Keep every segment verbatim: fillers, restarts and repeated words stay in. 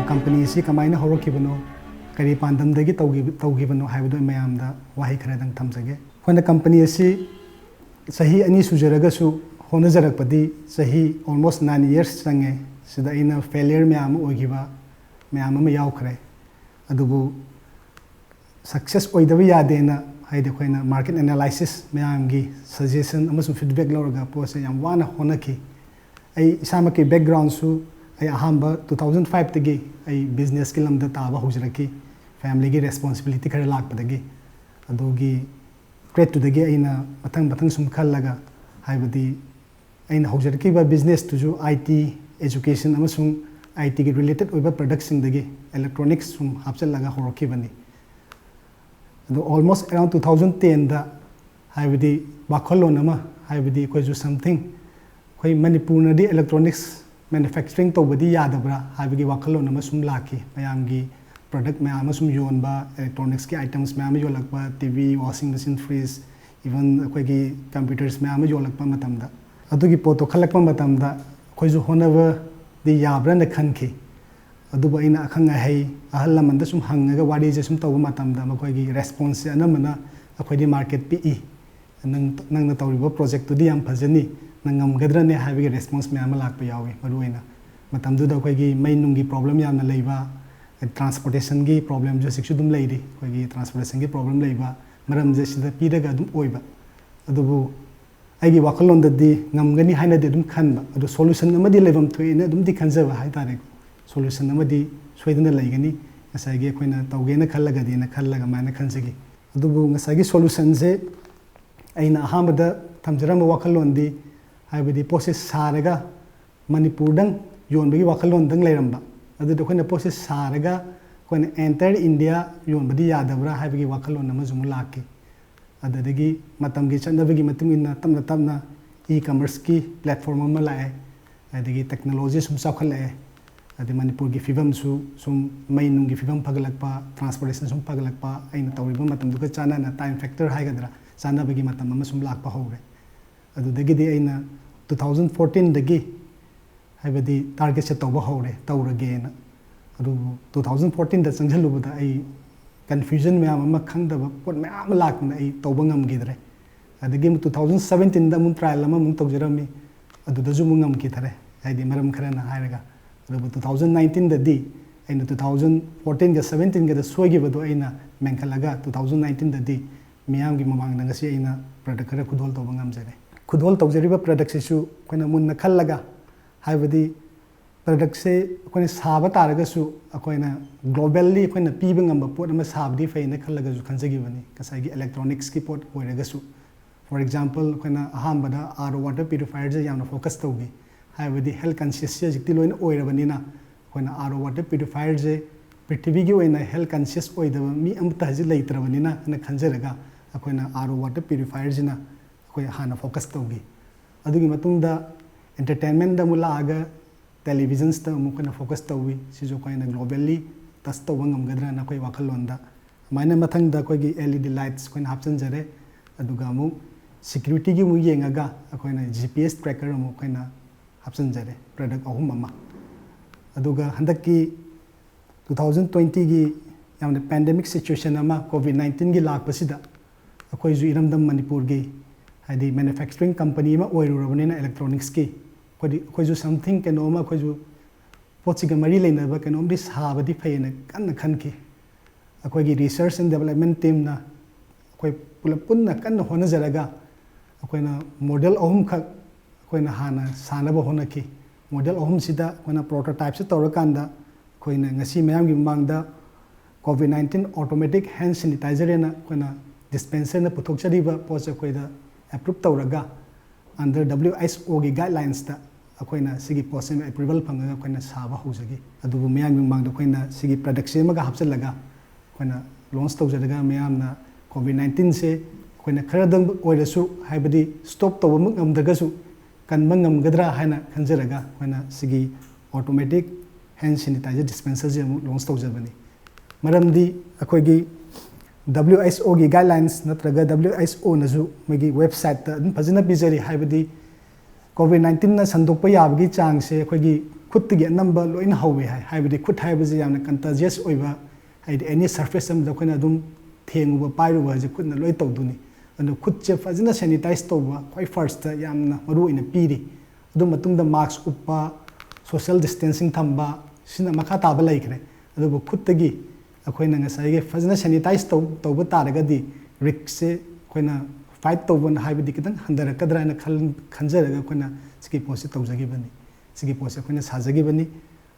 Company ꯑꯁꯤ ꯀꯃꯥꯏꯅ ꯍꯧꯔꯛꯈꯤꯕꯅꯣ, ꯀꯔꯤ ꯄꯥꯟꯗꯝꯗꯒꯤ ꯇꯧꯈꯤꯕ- ꯇꯧꯈꯤꯕꯅꯣ ꯍꯥꯏꯕꯗꯣ ꯑꯩ ꯃꯌꯥꯝꯗ ꯋꯥꯍꯩ ꯈꯔꯗꯪ ꯊꯝꯖꯒꯦ꯫ ꯑꯩꯈꯣꯏꯅ ꯀꯝꯄꯅꯤ ꯑꯁꯤ ꯆꯍꯤ ꯑꯅꯤ ꯁꯨꯖꯔꯒꯁꯨ ꯍꯣꯠꯅꯖꯔꯛꯄꯗꯤ ꯆꯍꯤ almost nine years ꯆꯪꯉꯦ꯫ ꯁꯤꯗ ꯑꯩꯅ failure ꯃꯌꯥꯝ ꯑꯃ ꯑꯣꯏꯈꯤꯕ ꯃꯌꯥꯝ ꯑꯃ ꯌꯥꯎꯈ꯭ꯔꯦ꯫ ꯑꯗꯨꯕꯨ success ꯑꯣꯏꯗꯕ ꯌꯥꯗꯦꯅ, ꯍꯥꯏꯗꯤ ꯑꯩꯈꯣꯏꯅ market analysis, ꯃꯌꯥꯝꯒꯤ suggestion ꯑꯃꯁꯨꯡ feedback ꯂꯧꯔꯒ ꯄꯣꯠꯁꯦ ꯌꯥꯝ ꯋꯥꯅ ꯍꯣꯠꯅꯈꯤ꯫ ꯑꯩ ꯏꯁꯥꯃꯛꯀꯤ backgroundꯁꯨ, ꯑꯩ ꯑꯍꯥꯟꯕ two thousand fiveꯇꯒꯤ ꯑꯩ businessꯀꯤ ꯂꯝꯗ ꯇꯥꯕ ꯍꯧꯖꯔꯛꯈꯤ, familyꯒꯤ responsibility ꯈꯔ ꯂꯥꯛꯄꯗꯒꯤ꯫ ꯑꯗꯨꯒꯤ ꯇꯔꯦꯠꯇꯨꯗꯒꯤ ꯑꯩꯅ ꯃꯊꯪ ꯃꯊꯪ ꯁꯨꯝ ꯈꯜꯂꯒ, ꯍꯥꯏꯕꯗꯤ ꯑꯩꯅ ꯍꯧꯖꯔꯛꯈꯤꯕ businessꯇꯨꯁꯨ I T, education ꯑꯃꯁꯨꯡ I Tꯒꯤ related ꯑꯣꯏꯕ productꯁꯤꯡꯗꯒꯤ electronics ꯁꯨꯝ ꯍꯥꯞꯆꯤꯜꯂꯒ ꯍꯧꯔꯛꯈꯤꯕꯅꯤ꯫ ꯑꯗꯣ almost around two thousand tenꯗ, ꯍꯥꯏꯕꯗꯤ ꯋꯥꯈꯜꯂꯣꯟ ꯑꯃ, ꯍꯥꯏꯕꯗꯤ ꯑꯩꯈꯣꯏꯁꯨ something, ꯑꯩꯈꯣꯏ ꯃꯅꯤꯄꯨꯔꯅꯗꯤ electronics manufacturing ꯇꯧꯕꯗꯤ ꯌꯥꯗꯕ꯭ꯔꯥ ꯍꯥꯏꯕꯒꯤ ꯋꯥꯈꯜꯂꯣꯟ ꯑꯃ ꯁꯨꯝ ꯂꯥꯛꯈꯤ꯫ ꯃꯌꯥꯝꯒꯤ product ꯃꯌꯥꯝ ꯑꯃ ꯁꯨꯝ ꯌꯣꯟꯕ, electronicsꯀꯤ items ꯃꯌꯥꯝ ꯑꯃ ꯌꯣꯜꯂꯛꯄ, T V, washing machine, fridge, even ꯑꯩꯈꯣꯏꯒꯤ computers ꯃꯌꯥꯝ ꯑꯃ ꯌꯣꯜꯂꯛꯄ ꯃꯇꯝꯗ, ꯑꯗꯨꯒꯤ ꯄꯣꯠꯇꯣ ꯈꯜꯂꯛꯄ ꯃꯇꯝꯗ ꯑꯩꯈꯣꯏꯁꯨ ꯍꯣꯠꯅꯕꯗꯤ ꯌꯥꯕ꯭ꯔꯥꯅ ꯈꯟꯈꯤ꯫ ꯑꯗꯨꯕꯨ ꯑꯩꯅ ꯑꯈꯪ ꯑꯍꯩ, ꯑꯍꯜ ꯂꯃꯟꯗ ꯁꯨꯝ ꯍꯪꯉꯒ ꯋꯥꯔꯤꯁꯦ ꯁꯨꯝ ꯇꯧꯕ ꯃꯇꯝꯗ, ꯃꯈꯣꯏꯒꯤ responseꯁꯦ ꯑꯅꯝꯕꯅ, "ꯑꯩꯈꯣꯏꯗꯤ market ꯄꯤꯛꯏ, ꯅꯪ, ꯅꯪꯅ ꯇꯧꯔꯤꯕ projectꯇꯨꯗꯤ ꯌꯥꯝ ꯐꯖꯅꯤ, ꯅꯪ ꯉꯝꯒꯗ꯭ꯔꯅꯦ?" ꯍꯥꯏꯕꯒꯤ response ꯃꯌꯥꯝ ꯑꯃ ꯂꯥꯛꯄ ꯌꯥꯎꯏ꯫ ꯃꯔꯨꯑꯣꯏꯅ ꯃꯇꯝꯗꯨꯗ ꯑꯩꯈꯣꯏꯒꯤ ꯃꯩ ꯅꯨꯡꯒꯤ problem ꯌꯥꯝꯅ ꯂꯩꯕ, transportationꯒꯤ problemꯁꯨ ꯍꯧꯖꯤꯛꯁꯨ ꯑꯗꯨꯝ ꯂꯩꯔꯤ꯫ ꯑꯩꯈꯣꯏꯒꯤ transportationꯒꯤ problem ꯂꯩꯕ ꯃꯔꯝꯁꯦ ꯁꯤꯗ ꯄꯤꯔꯒ ꯑꯗꯨꯝ ꯑꯣꯏꯕ꯫ ꯑꯗꯨꯕꯨ ꯑꯩꯒꯤ ꯋꯥꯈꯜꯂꯣꯟꯗꯗꯤ ꯉꯝꯒꯅꯤ ꯍꯥꯏꯅꯗꯤ ꯑꯗꯨꯝ ꯈꯟꯕ, ꯑꯗꯣ solution ꯑꯃꯗꯤ ꯂꯩꯐꯝ ꯊꯣꯛꯑꯦꯅ ꯑꯗꯨꯝꯗꯤ ꯈꯟꯖꯕ ꯍꯥꯏꯇꯥꯔꯦꯀꯣ꯫ Solution ꯑꯃꯗꯤ ꯁꯣꯏꯗꯅ ꯂꯩꯒꯅꯤ, ꯉꯁꯥꯏꯒꯤ ꯑꯩꯈꯣꯏꯅ ꯇꯧꯒꯦꯅ ꯈꯜꯂꯒꯗꯤꯅ ꯈꯜꯂꯒ ꯑꯗꯨꯃꯥꯏꯅ ꯈꯟꯖꯈꯤ꯫ ꯑꯗꯨꯕꯨ ꯉꯁꯥꯏꯒꯤ solutionꯁꯦ ꯑꯩꯅ ꯑꯍꯥꯟꯕꯗ ꯊꯝꯖꯔꯝꯕ ꯋꯥꯈꯜꯂꯣꯟꯗꯤ, ꯍꯥꯏꯕꯗꯤ ꯄꯣꯠꯁꯦ ꯁꯥꯔꯒ ꯃꯅꯤꯄꯨꯔꯗꯪ ꯌꯣꯟꯕꯒꯤ ꯋꯥꯈꯜꯂꯣꯟꯗꯪ ꯂꯩꯔꯝꯕ꯫ ꯑꯗꯨꯗ ꯑꯩꯈꯣꯏꯅ ꯄꯣꯠꯁꯦ ꯁꯥꯔꯒ ꯑꯩꯈꯣꯏꯅ entire India ꯌꯣꯟꯕꯗꯤ ꯌꯥꯗꯕ꯭ꯔꯥ ꯍꯥꯏꯕꯒꯤ ꯋꯥꯈꯜꯂꯣꯟ ꯑꯃꯁꯨ ꯑꯃꯨꯛ ꯂꯥꯛꯈꯤ꯫ ꯑꯗꯨꯗꯒꯤ ꯃꯇꯝꯒꯤ ꯆꯠꯅꯕꯒꯤ ꯃꯇꯨꯡ ꯏꯟꯅ ꯇꯞꯅ ꯇꯞꯅ e-commerceꯀꯤ platform ꯑꯃ ꯂꯥꯛꯑꯦ, ꯑꯗꯒꯤ technology ꯁꯨꯝ ꯆꯥꯎꯈꯠꯂꯛꯑꯦ, ꯑꯗꯩ ꯃꯅꯤꯄꯨꯔꯒꯤ ꯐꯤꯕꯝꯁꯨ ꯁꯨꯝ, ꯃꯩ ꯅꯨꯡꯒꯤ ꯐꯤꯕꯝ ꯐꯒꯠꯂꯛꯄ, transportation ꯁꯨꯝ ꯐꯒꯠꯂꯛꯄ, ꯑꯩꯅ ꯇꯧꯔꯤꯕ ꯃꯇꯝꯗꯨꯒ ꯆꯥꯟꯅꯅ, time factor ꯍꯥꯏꯒꯗ꯭ꯔꯥ, ꯆꯥꯟꯅꯕꯒꯤ ꯃꯇꯝ ꯑꯃ ꯁꯨꯝ ꯂꯥꯛꯄ ꯍꯧꯔꯦ꯫ ꯑꯗꯨꯗꯒꯤꯗꯤ ꯑꯩꯅ two thousand fourteenꯗꯒꯤ, ꯍꯥꯏꯕꯗꯤ targetꯁꯦ ꯇꯧꯕ ꯍꯧꯔꯦ, ꯇꯧꯔꯒꯦꯅ꯫ ꯑꯗꯨꯕꯨ ꯇꯨ ꯊꯥꯎꯖꯟ ꯐꯣꯔꯇꯤꯟꯗ ꯆꯪꯁꯤꯜꯂꯨꯕꯗ ꯑꯩ ꯀꯟꯐ꯭ꯌꯨꯖꯟ ꯃꯌꯥꯝ ꯑꯃ, ꯈꯪꯗꯕ ꯄꯣꯠ ꯃꯌꯥꯝ ꯑꯃ ꯂꯥꯛꯇꯅ ꯑꯩ ꯇꯧꯕ ꯉꯝꯈꯤꯗ꯭ꯔꯦ꯫ ꯑꯗꯒꯤ ꯑꯃꯨꯛ ꯇꯨ ꯊꯥꯎꯖꯟ ꯁꯕꯦꯟꯇꯤꯟꯗ ꯑꯃꯨꯛ ꯇ꯭ꯔꯥꯏꯜ ꯑꯃꯃꯨꯛ ꯇꯧꯖꯔꯝꯃꯤ, ꯑꯗꯨꯗꯁꯨ ꯑꯃꯨꯛ ꯉꯝꯈꯤꯗꯔꯦ, ꯍꯥꯏꯗꯤ ꯃꯔꯝ ꯈꯔꯅ ꯍꯥꯏꯔꯒ꯫ ꯑꯗꯨꯕꯨ ꯇꯨ ꯊꯥꯎꯖꯟ ꯅꯥꯏꯟꯇꯤꯟꯗꯗꯤ ꯑꯩꯅ ꯇꯨ ꯊꯥꯎꯖꯟ ꯐꯣꯔꯇꯤꯟꯒ ꯁꯕꯦꯟꯇꯤꯟꯒꯗ ꯁꯣꯏꯈꯤꯕꯗꯣ ꯑꯩꯅ ꯃꯦꯟꯈꯠꯂꯒ ꯇꯨ ꯊꯥꯎꯖꯟ ꯅꯥꯏꯟꯇꯤꯟꯗꯗꯤ ꯃꯤꯌꯥꯝꯒꯤ ꯃꯃꯥꯡꯗ ꯉꯁꯤ ꯑꯩꯅ ꯄ꯭ꯔꯗꯛ ꯈꯔ ꯈꯨꯗꯣꯜ ꯇꯧꯕ ꯉꯝꯖꯔꯦ꯫ ꯈꯨꯗꯣꯜ ꯇꯧꯖꯔꯤꯕ ꯄ꯭ꯔꯗꯛꯁꯤꯁꯨ ꯑꯩꯈꯣꯏꯅ ꯃꯨꯟꯅ ꯈꯜꯂꯒ, ꯍꯥꯏꯕꯗꯤ ꯄ꯭ꯔꯗꯛꯁꯦ ꯑꯩꯈꯣꯏꯅ ꯁꯥꯕ ꯇꯥꯔꯒꯁꯨ ꯑꯩꯈꯣꯏꯅ ꯒ꯭ꯂꯣꯕꯦꯜꯂꯤ ꯑꯩꯈꯣꯏꯅ ꯄꯤꯕ ꯉꯝꯕ ꯄꯣꯠ ꯑꯃ ꯁꯥꯕꯗꯤ ꯐꯩꯅ ꯈꯜꯂꯒꯁꯨ ꯈꯟꯖꯈꯤꯕꯅꯤ, ꯉꯁꯥꯏꯒꯤ ꯏꯂꯦꯛꯇ꯭ꯔꯣꯅꯤꯛꯁꯀꯤ ꯄꯣꯠ ꯑꯣꯏꯔꯒꯁꯨ꯫ For example, ꯑꯩꯈꯣꯏꯅ ꯑꯍꯥꯟꯕꯗ RO water purifierꯁꯦ ꯌꯥꯝꯅ ꯐꯣꯀꯁ ꯇꯧꯈꯤ, ꯍꯥꯏꯕꯗꯤ ꯍꯦꯜꯊ ꯀꯟꯁꯤꯌꯁꯁꯦ ꯍꯧꯖꯤꯛꯇꯤ ꯂꯣꯏꯅ ꯑꯣꯏꯔꯕꯅꯤꯅ ꯑꯩꯈꯣꯏꯅ RO water purifierꯁꯦ ꯄ꯭ꯔꯤꯊꯤꯕꯤꯒꯤ ꯑꯣꯏꯅ ꯍꯦꯜꯊ ꯀꯟꯁꯤꯌꯁ ꯑꯣꯏꯗꯕ ꯃꯤ ꯑꯃꯠꯇ ꯍꯧꯖꯤꯛ ꯂꯩꯇ꯭ꯔꯕꯅꯤꯅ ꯍꯥꯏꯅ ꯈꯟꯖꯔꯒ ꯑꯩꯈꯣꯏꯅ RO water purifierꯁꯤꯅ ꯑꯩꯈꯣꯏ ꯍꯥꯟꯅ ꯐꯣꯀꯁ ꯇꯧꯈꯤ꯫ ꯑꯗꯨꯒꯤ ꯃꯇꯨꯡꯗ ꯑꯦꯟꯇꯔꯇꯦꯟꯃꯦꯟꯗ ꯑꯃꯨꯛ ꯂꯥꯛꯑꯒ ꯇꯦꯂꯤꯚꯤꯖꯟꯁꯇ ꯑꯃꯨꯛ ꯑꯩꯈꯣꯏꯅ ꯐꯣꯀꯁ ꯇꯧꯏ꯫ ꯁꯤꯁꯨ ꯑꯩꯈꯣꯏꯅ ꯒ꯭ꯂꯣꯕꯦꯜꯂꯤ ꯇꯁ ꯇꯧꯕ ꯉꯝꯒꯗ꯭ꯔꯅ ꯑꯩꯈꯣꯏ ꯋꯥꯈꯜꯂꯣꯟꯗ꯫ ꯑꯗꯨꯃꯥꯏꯅ ꯃꯊꯪꯗ ꯑꯩꯈꯣꯏꯒꯤ LED lights ꯑꯩꯈꯣꯏꯅ ꯍꯥꯞꯆꯤꯟꯖꯔꯦ꯫ ꯑꯗꯨꯒ ꯑꯃꯨꯛ ꯁꯦꯀ꯭ꯌꯨꯔꯤꯇꯤꯒꯤ ꯑꯃꯨꯛ ꯌꯦꯡꯉꯒ ꯑꯩꯈꯣꯏꯅ GPS tracker ꯑꯃꯨꯛ ꯑꯩꯈꯣꯏꯅ ꯍꯥꯞꯆꯤꯟꯖꯔꯦ, ꯄ꯭ꯔꯗꯛ ꯑꯍꯨꯝ ꯑꯃ꯫ ꯑꯗꯨꯒ ꯍꯟꯗꯛꯀꯤ ꯇꯨ ꯊꯥꯎꯖꯟ ꯇ꯭ꯋꯦꯟꯇꯤꯒꯤ ꯌꯥꯝꯅ ꯄꯦꯟꯗꯦꯃꯤꯛ ꯁꯤꯆꯨꯋꯦꯁꯟ ꯑꯃ, ꯀꯣꯚꯤꯗ ꯅꯥꯏꯟꯇꯤꯟꯒꯤ ꯂꯥꯛꯄꯁꯤꯗ ꯑꯩꯈꯣꯏꯁꯨ ꯏꯔꯝꯗꯝ ꯃꯅꯤꯄꯨꯔꯒꯤ, ꯍꯥꯏꯗꯤ ꯃꯦꯅꯨꯐꯦꯛꯆꯔꯤꯡ ꯀꯝꯄꯅꯤ ꯑꯃ ꯑꯣꯏꯔꯨꯔꯕꯅꯤꯅ ꯏꯂꯦꯛꯇ꯭ꯔꯣꯅꯤꯛꯁꯀꯤ, ꯑꯩꯈꯣꯏꯗꯤ, ꯑꯩꯈꯣꯏꯁꯨ something ꯀꯩꯅꯣꯝꯃ, ꯑꯩꯈꯣꯏꯁꯨ ꯄꯣꯠꯁꯤꯒ ꯃꯔꯤ ꯂꯩꯅꯕ ꯀꯩꯅꯣꯝꯗꯤ ꯁꯥꯕꯗꯤ ꯐꯩꯌꯦꯅ ꯀꯟꯅ ꯈꯟꯈꯤ꯫ ꯑꯩꯈꯣꯏꯒꯤ research and development teamꯅ ꯑꯩꯈꯣꯏ ꯄꯨꯂꯞ ꯄꯨꯟꯅ ꯀꯟꯅ ꯍꯣꯠꯅꯖꯔꯒ ꯑꯩꯈꯣꯏꯅ ꯃꯣꯗꯦꯜ ꯑꯍꯨꯝꯈꯛ ꯑꯩꯈꯣꯏꯅ ꯍꯥꯟꯅ ꯁꯥꯅꯕ ꯍꯣꯠꯅꯈꯤ꯫ ꯃꯣꯗꯦꯜ ꯑꯍꯨꯝꯁꯤꯗ ꯑꯩꯈꯣꯏꯅ ꯄ꯭ꯔꯣꯇꯣꯇꯥꯏꯞꯁꯦ ꯇꯧꯔꯀꯥꯟꯗ ꯑꯩꯈꯣꯏꯅ ꯉꯁꯤ ꯃꯌꯥꯝꯒꯤ ꯃꯃꯥꯡꯗ COVID nineteen automatic hand sanitizer ꯍꯥꯏꯅ ꯑꯩꯈꯣꯏꯅ ꯗꯤꯁꯄꯦꯟꯁꯔꯅ ꯄꯨꯊꯣꯛꯆꯔꯤꯕ ꯄꯣꯠꯁꯦ ꯑꯩꯈꯣꯏꯗ ꯑꯦꯄ꯭ꯔꯨꯞ ꯇꯧꯔꯒ under WHOꯒꯤ ꯒꯥꯏꯗꯂꯥꯏꯟꯁꯇ ꯑꯩꯈꯣꯏꯅ ꯁꯤꯒꯤ ꯄꯣꯠꯁꯦ ꯑꯦꯄ꯭ꯔꯨꯚꯦꯜ ꯐꯪꯉꯒ ꯑꯩꯈꯣꯏꯅ ꯁꯥꯕ ꯍꯧꯖꯈꯤ꯫ ꯑꯗꯨꯕꯨ ꯃꯌꯥꯝꯒꯤ ꯃꯃꯥꯡꯗ ꯑꯩꯈꯣꯏꯅ ꯁꯤꯒꯤ ꯄ꯭ꯔꯗꯛꯁꯦ ꯑꯃꯒ ꯍꯥꯞꯆꯤꯜꯂꯒ ꯑꯩꯈꯣꯏꯅ ꯂꯣꯟꯁ ꯇꯧꯖꯔꯒ ꯃꯌꯥꯝꯅ ꯀꯣꯚꯤꯗ ꯅꯥꯏꯟꯇꯤꯟꯁꯦ ꯑꯩꯈꯣꯏꯅ ꯈꯔꯗꯪ ꯑꯣꯏꯔꯁꯨ, ꯍꯥꯏꯕꯗꯤ ꯁ꯭ꯇꯣꯞ ꯇꯧꯕꯃꯛ ꯉꯝꯗ꯭ꯔꯒꯁꯨ, ꯀꯟꯕ ꯉꯝꯒꯗ꯭ꯔꯥ ꯍꯥꯏꯅ ꯈꯟꯖꯔꯒ ꯑꯩꯈꯣꯏꯅ ꯁꯤꯒꯤ automatic hand sanitizer dispenserꯁꯦ ꯑꯃꯨꯛ ꯂꯣꯟꯁ ꯇꯧꯖꯕꯅꯤ꯫ ꯃꯔꯝꯗꯤ ꯑꯩꯈꯣꯏꯒꯤ WHOꯒꯤ ꯒꯥꯏꯗꯂꯥꯏꯟꯁ ꯅꯠꯇ꯭ꯔꯒ WHOꯅꯁꯨ ꯃꯣꯏꯒꯤ ꯋꯦꯕꯁꯥꯏꯠꯇ ꯑꯗꯨꯝ ꯐꯖꯅ ꯄꯤꯖꯔꯤ, ꯍꯥꯏꯕꯗꯤ ꯀꯣꯚꯤꯗ ꯅꯥꯏꯟꯇꯤꯟꯅ ꯁꯟꯗꯣꯛꯄ ꯌꯥꯕꯒꯤ ꯆꯥꯡꯁꯦ ꯑꯩꯈꯣꯏꯒꯤ ꯈꯨꯠꯇꯒꯤ ꯑꯅꯝꯕ ꯂꯣꯏꯅ ꯍꯧꯋꯦ ꯍꯥꯏ꯫ ꯍꯥꯏꯕꯗꯤ ꯈꯨꯠ ꯍꯥꯏꯕꯁꯤ ꯌꯥꯝꯅ contagious ꯑꯣꯏꯕ, ꯍꯥꯏꯗꯤ any surface ꯑꯃꯗ ꯑꯩꯈꯣꯏꯅ ꯑꯗꯨꯝ ꯊꯦꯡꯉꯨꯕ, ꯄꯥꯏꯔꯨꯕ ꯍꯥꯏꯁꯦ ꯈꯨꯠꯅ ꯂꯣꯏ ꯇꯧꯗꯣꯏꯅꯤ꯫ ꯑꯗꯨꯅ ꯈꯨꯠꯁꯦ ꯐꯖꯅ sanitize ꯇꯧꯕ ꯈ꯭ꯋꯥꯏ first ꯌꯥꯝꯅ ꯃꯔꯨ ꯑꯣꯏꯅ ꯄꯤꯔꯤ꯫ ꯑꯗꯨ ꯃꯇꯨꯡꯗ mask ꯎꯞꯄ, social distancing ꯊꯝꯕ, ꯁꯤꯅ ꯃꯈꯥ ꯇꯥꯕ ꯂꯩꯈ꯭ꯔꯦ꯫ ꯑꯗꯨꯕꯨ ꯈꯨꯠꯇꯒꯤ ꯑꯩꯈꯣꯏꯅ ꯉꯁꯥꯏꯒꯤ ꯐꯖꯅ sanitize ꯇꯧ-, ꯇꯧꯕ ꯇꯥꯔꯒꯗꯤ riskꯁꯦ ꯑꯩꯈꯣꯏꯅ fight ꯇꯧꯕ ꯍꯥꯏꯕꯗꯤ ꯈꯤꯇꯪ ꯍꯟꯊꯔꯛꯀꯗ꯭ꯔꯥ ꯍꯥꯏꯅ ꯈꯜ-, ꯈꯟꯖꯔꯒ ꯑꯩꯈꯣꯏꯅ ꯁꯤꯒꯤ ꯄꯣꯠꯁꯦ ꯇꯧꯖꯈꯤꯕꯅꯤ, ꯁꯤꯒꯤ ꯄꯣꯠꯁꯦ ꯑꯩꯈꯣꯏꯅ ꯁꯥꯖꯈꯤꯕꯅꯤ꯫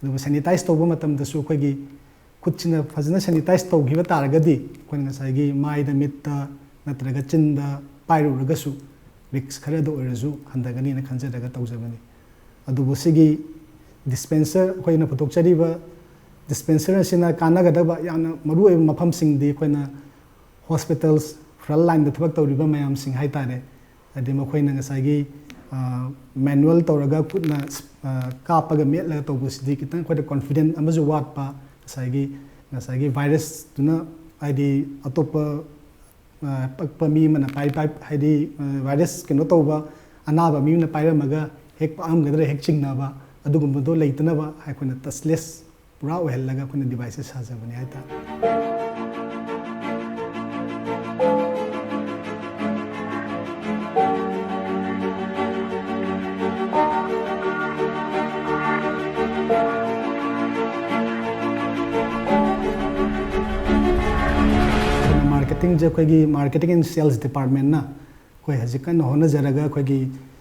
ꯑꯗꯨꯒ sanitize ꯇꯧꯕ ꯃꯇꯝꯗꯁꯨ ꯑꯩꯈꯣꯏꯒꯤ ꯈꯨꯠꯁꯤꯅ ꯐꯖꯅ sanitize ꯇꯧꯈꯤꯕ ꯇꯥꯔꯒꯗꯤ ꯑꯩꯈꯣꯏꯅ ꯉꯁꯥꯏꯒꯤ ꯃꯥꯏꯗ, ꯃꯤꯠꯇ ꯅꯠꯇ꯭ꯔꯒ ꯆꯤꯟꯗ ꯄꯥꯏꯔꯨꯔꯒꯁꯨ risk ꯈꯔꯗ ꯑꯣꯏꯔꯁꯨ ꯍꯟꯊꯒꯅꯤꯅ ꯈꯟꯖꯔꯒ ꯇꯧꯖꯕꯅꯤ꯫ ꯑꯗꯨꯕꯨ ꯁꯤꯒꯤ dispenser, ꯑꯩꯈꯣꯏꯅ ꯄꯨꯊꯣꯛꯆꯔꯤꯕ dispenser ꯑꯁꯤꯅ ꯀꯥꯟꯅꯒꯗꯕ ꯌꯥꯝꯅ ꯃꯔꯨꯑꯣꯏꯕ ꯃꯐꯝꯁꯤꯡꯗꯤ ꯑꯩꯈꯣꯏꯅ hospitals, front lineꯗ ꯊꯕꯛ ꯇꯧꯔꯤꯕ ꯃꯌꯥꯝꯁꯤꯡ ꯍꯥꯏꯇꯥꯔꯦ, ꯍꯥꯏꯗꯤ ꯃꯈꯣꯏꯅ ꯉꯁꯥꯏꯒꯤ, ꯑ, manual ꯇꯧꯔꯒ ꯈꯨꯠꯅ, ꯑ, ꯀꯥꯞꯄꯒ ꯃꯦꯠꯂꯒ ꯇꯧꯕꯁꯤꯗꯤ ꯈꯤꯇꯪ ꯑꯩꯈꯣꯏꯗ confident ꯑꯃꯁꯨ ꯋꯥꯠꯄ, ꯉꯁꯥꯏꯒꯤ, ꯉꯁꯥꯏꯒꯤ virusꯇꯨꯅ ꯍꯥꯏꯗꯤ ꯑꯇꯣꯞꯄ, ꯑ, ꯄꯛꯄ ꯃꯤ ꯑꯃꯅ ꯄꯥꯏ-, ꯄꯥꯏ-, ꯍꯥꯏꯗꯤ, ꯑ, virus ꯀꯩꯅꯣ ꯇꯧꯕ ꯑꯅꯥꯕ ꯃꯤ ꯑꯃꯅ ꯄꯥꯏꯔꯝꯃꯒ ꯍꯦꯛ ꯄꯛꯑꯝꯒꯗ꯭ꯔꯥ ꯍꯦꯛ ꯆꯤꯡꯅꯕ, ꯑꯗꯨꯒꯨꯝꯕꯗꯣ ꯂꯩꯇꯅꯕ ꯑꯩꯈꯣꯏꯅ touchless ꯄꯨꯔꯥ ꯑꯣꯏꯍꯜꯂꯒ ꯑꯩꯈꯣꯏꯅ deviceꯁꯦ ꯁꯥꯖꯕꯅꯤ ꯍꯥꯏꯇꯥꯔꯦ꯫ Marketingꯁꯦ ꯑꯩꯈꯣꯏꯒꯤ marketing and sales departmentꯅ ꯑꯩꯈꯣꯏ ꯍꯧꯖꯤꯛ ꯀꯟꯅ ꯍꯣꯠꯅꯖꯔꯒ ꯑꯩꯈꯣꯏꯒꯤ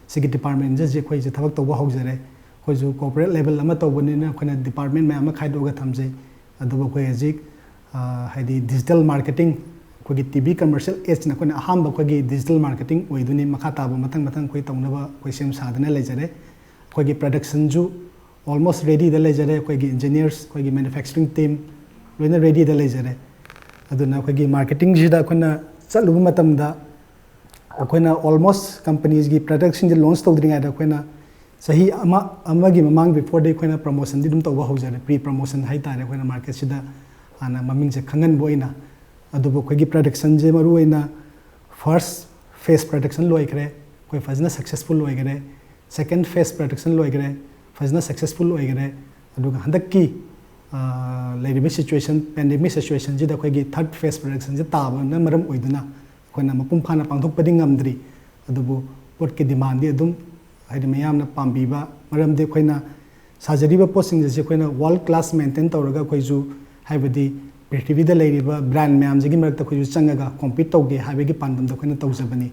ꯁꯤꯒꯤ departmentꯁꯦ ꯍꯧꯖꯤꯛ ꯑꯩꯈꯣꯏꯁꯦ ꯊꯕꯛ ꯇꯧꯕ ꯍꯧꯖꯔꯦ꯫ ꯑꯩꯈꯣꯏꯁꯨ corporate level ꯑꯃ ꯇꯧꯕꯅꯤꯅ ꯑꯩꯈꯣꯏꯅ department ꯃꯌꯥꯝ ꯑꯃ ꯈꯥꯏꯗꯣꯛꯑꯒ ꯊꯝꯖꯩ꯫ ꯑꯗꯨꯕꯨ ꯑꯩꯈꯣꯏ ꯍꯧꯖꯤꯛ, ꯑ, ꯍꯥꯏꯗꯤ digital marketing, ꯑꯩꯈꯣꯏꯒꯤ TV commercial adsꯅ ꯑꯩꯈꯣꯏꯅ ꯑꯍꯥꯟꯕ ꯑꯩꯈꯣꯏꯒꯤ digital marketing ꯑꯣꯏꯗꯣꯏꯅꯤ꯫ ꯃꯈꯥ ꯇꯥꯕ ꯃꯊꯪ ꯃꯊꯪ ꯑꯩꯈꯣꯏ ꯇꯧꯅꯕ ꯑꯩꯈꯣꯏ ꯁꯦꯝ ꯁꯥꯗꯅ ꯂꯩꯖꯔꯦ꯫ ꯑꯩꯈꯣꯏꯒꯤ productionꯁꯨ almost readyꯗ ꯂꯩꯖꯔꯦ꯫ ꯑꯩꯈꯣꯏꯒꯤ engineers, ꯑꯩꯈꯣꯏꯒꯤ manufacturing team ꯂꯣꯏꯅ readyꯗ ꯂꯩꯖꯔꯦ꯫ ꯑꯗꯨꯅ ꯑꯩꯈꯣꯏꯒꯤ marketingꯁꯤꯗ ꯑꯩꯈꯣꯏꯅ ꯆꯠꯂꯨꯕ ꯃꯇꯝꯗ ꯑꯩꯈꯣꯏꯅ almost companiesꯒꯤ productꯁꯤꯡꯁꯦ launch ꯇꯧꯗ꯭ꯔꯤꯉꯩꯗ ꯑꯩꯈꯣꯏꯅ ꯆꯍꯤ ꯑꯃ, ꯑꯃꯒꯤ ꯃꯃꯥꯡ beforeꯗꯤ ꯑꯩꯈꯣꯏꯅ promotionꯗꯤ ꯑꯗꯨꯝ ꯇꯧꯕ ꯍꯧꯖꯔꯦ꯫ Pre promotion ꯍꯥꯏꯇꯥꯔꯦ, ꯑꯩꯈꯣꯏꯅ marketꯁꯤꯗ ꯍꯥꯟꯅ ꯃꯃꯤꯡꯁꯦ ꯈꯪꯍꯟꯕ ꯑꯣꯏꯅ꯫ ꯑꯗꯨꯕꯨ ꯑꯩꯈꯣꯏꯒꯤ productionꯁꯦ ꯃꯔꯨꯑꯣꯏꯅ first phase production ꯂꯣꯏꯈ꯭ꯔꯦ, ꯑꯩꯈꯣꯏ ꯐꯖꯅ successful ꯑꯣꯏꯈ꯭ꯔꯦ꯫ Second phase production ꯂꯣꯏꯈ꯭ꯔꯦ꯫ ꯐꯖꯅ ꯁꯛꯁꯦꯁꯐꯨꯜ ꯑꯣꯏꯈꯔꯦ꯫ ꯑꯗꯨꯒ ꯍꯟꯗꯛꯀꯤ ꯑ, ꯂꯩꯔꯤꯕ ꯁꯤꯆꯨꯋꯦꯁꯟ, ꯄꯦꯟꯗꯦꯃꯤꯛ ꯁꯤꯆꯨꯋꯦꯁꯟꯁꯤꯗ ꯑꯩꯈꯣꯏꯒꯤ ꯊꯥꯔꯠ ꯐꯦꯁ ꯄ꯭ꯔꯗꯛꯁꯟꯁꯤ ꯇꯥꯕꯅ ꯃꯔꯝ ꯑꯣꯏꯗꯨꯅ ꯑꯩꯈꯣꯏꯅ ꯃꯄꯨꯡ ꯐꯥꯅ ꯄꯥꯡꯊꯣꯛꯄꯗꯤ ꯉꯝꯗ꯭ꯔꯤ꯫ ꯑꯗꯨꯕꯨ ꯄꯣꯠꯀꯤ ꯗꯤꯃꯥꯟꯗꯤ ꯑꯗꯨꯝ, ꯍꯥꯏꯗꯤ, ꯃꯌꯥꯝꯅ ꯄꯥꯝꯕꯤꯕ, ꯃꯔꯝꯗꯤ ꯑꯩꯈꯣꯏꯅ ꯁꯥꯖꯔꯤꯕ ꯄꯣꯠꯁꯤꯡ ꯑꯁꯤ ꯑꯩꯈꯣꯏꯅ ꯋꯥꯔꯜ ꯀ꯭ꯂꯥꯁ ꯃꯦꯟꯇꯦꯟ ꯇꯧꯔꯒ ꯑꯩꯈꯣꯏꯁꯨ, ꯍꯥꯏꯕꯗꯤ, ꯄ꯭ꯔꯤꯊꯤꯕꯤꯗ ꯂꯩꯔꯤꯕ ꯕ꯭ꯔꯥꯟ ꯃꯌꯥꯝꯁꯤꯒꯤ ꯃꯔꯛꯇ ꯑꯩꯈꯣꯏꯁꯨ ꯆꯪꯉꯒ ꯀꯣꯝꯄꯤꯠ ꯇꯧꯒꯦ ꯍꯥꯏꯕꯒꯤ ꯄꯥꯟꯗꯝꯗ ꯑꯩꯈꯣꯏꯅ ꯇꯧꯖꯕꯅꯤ꯫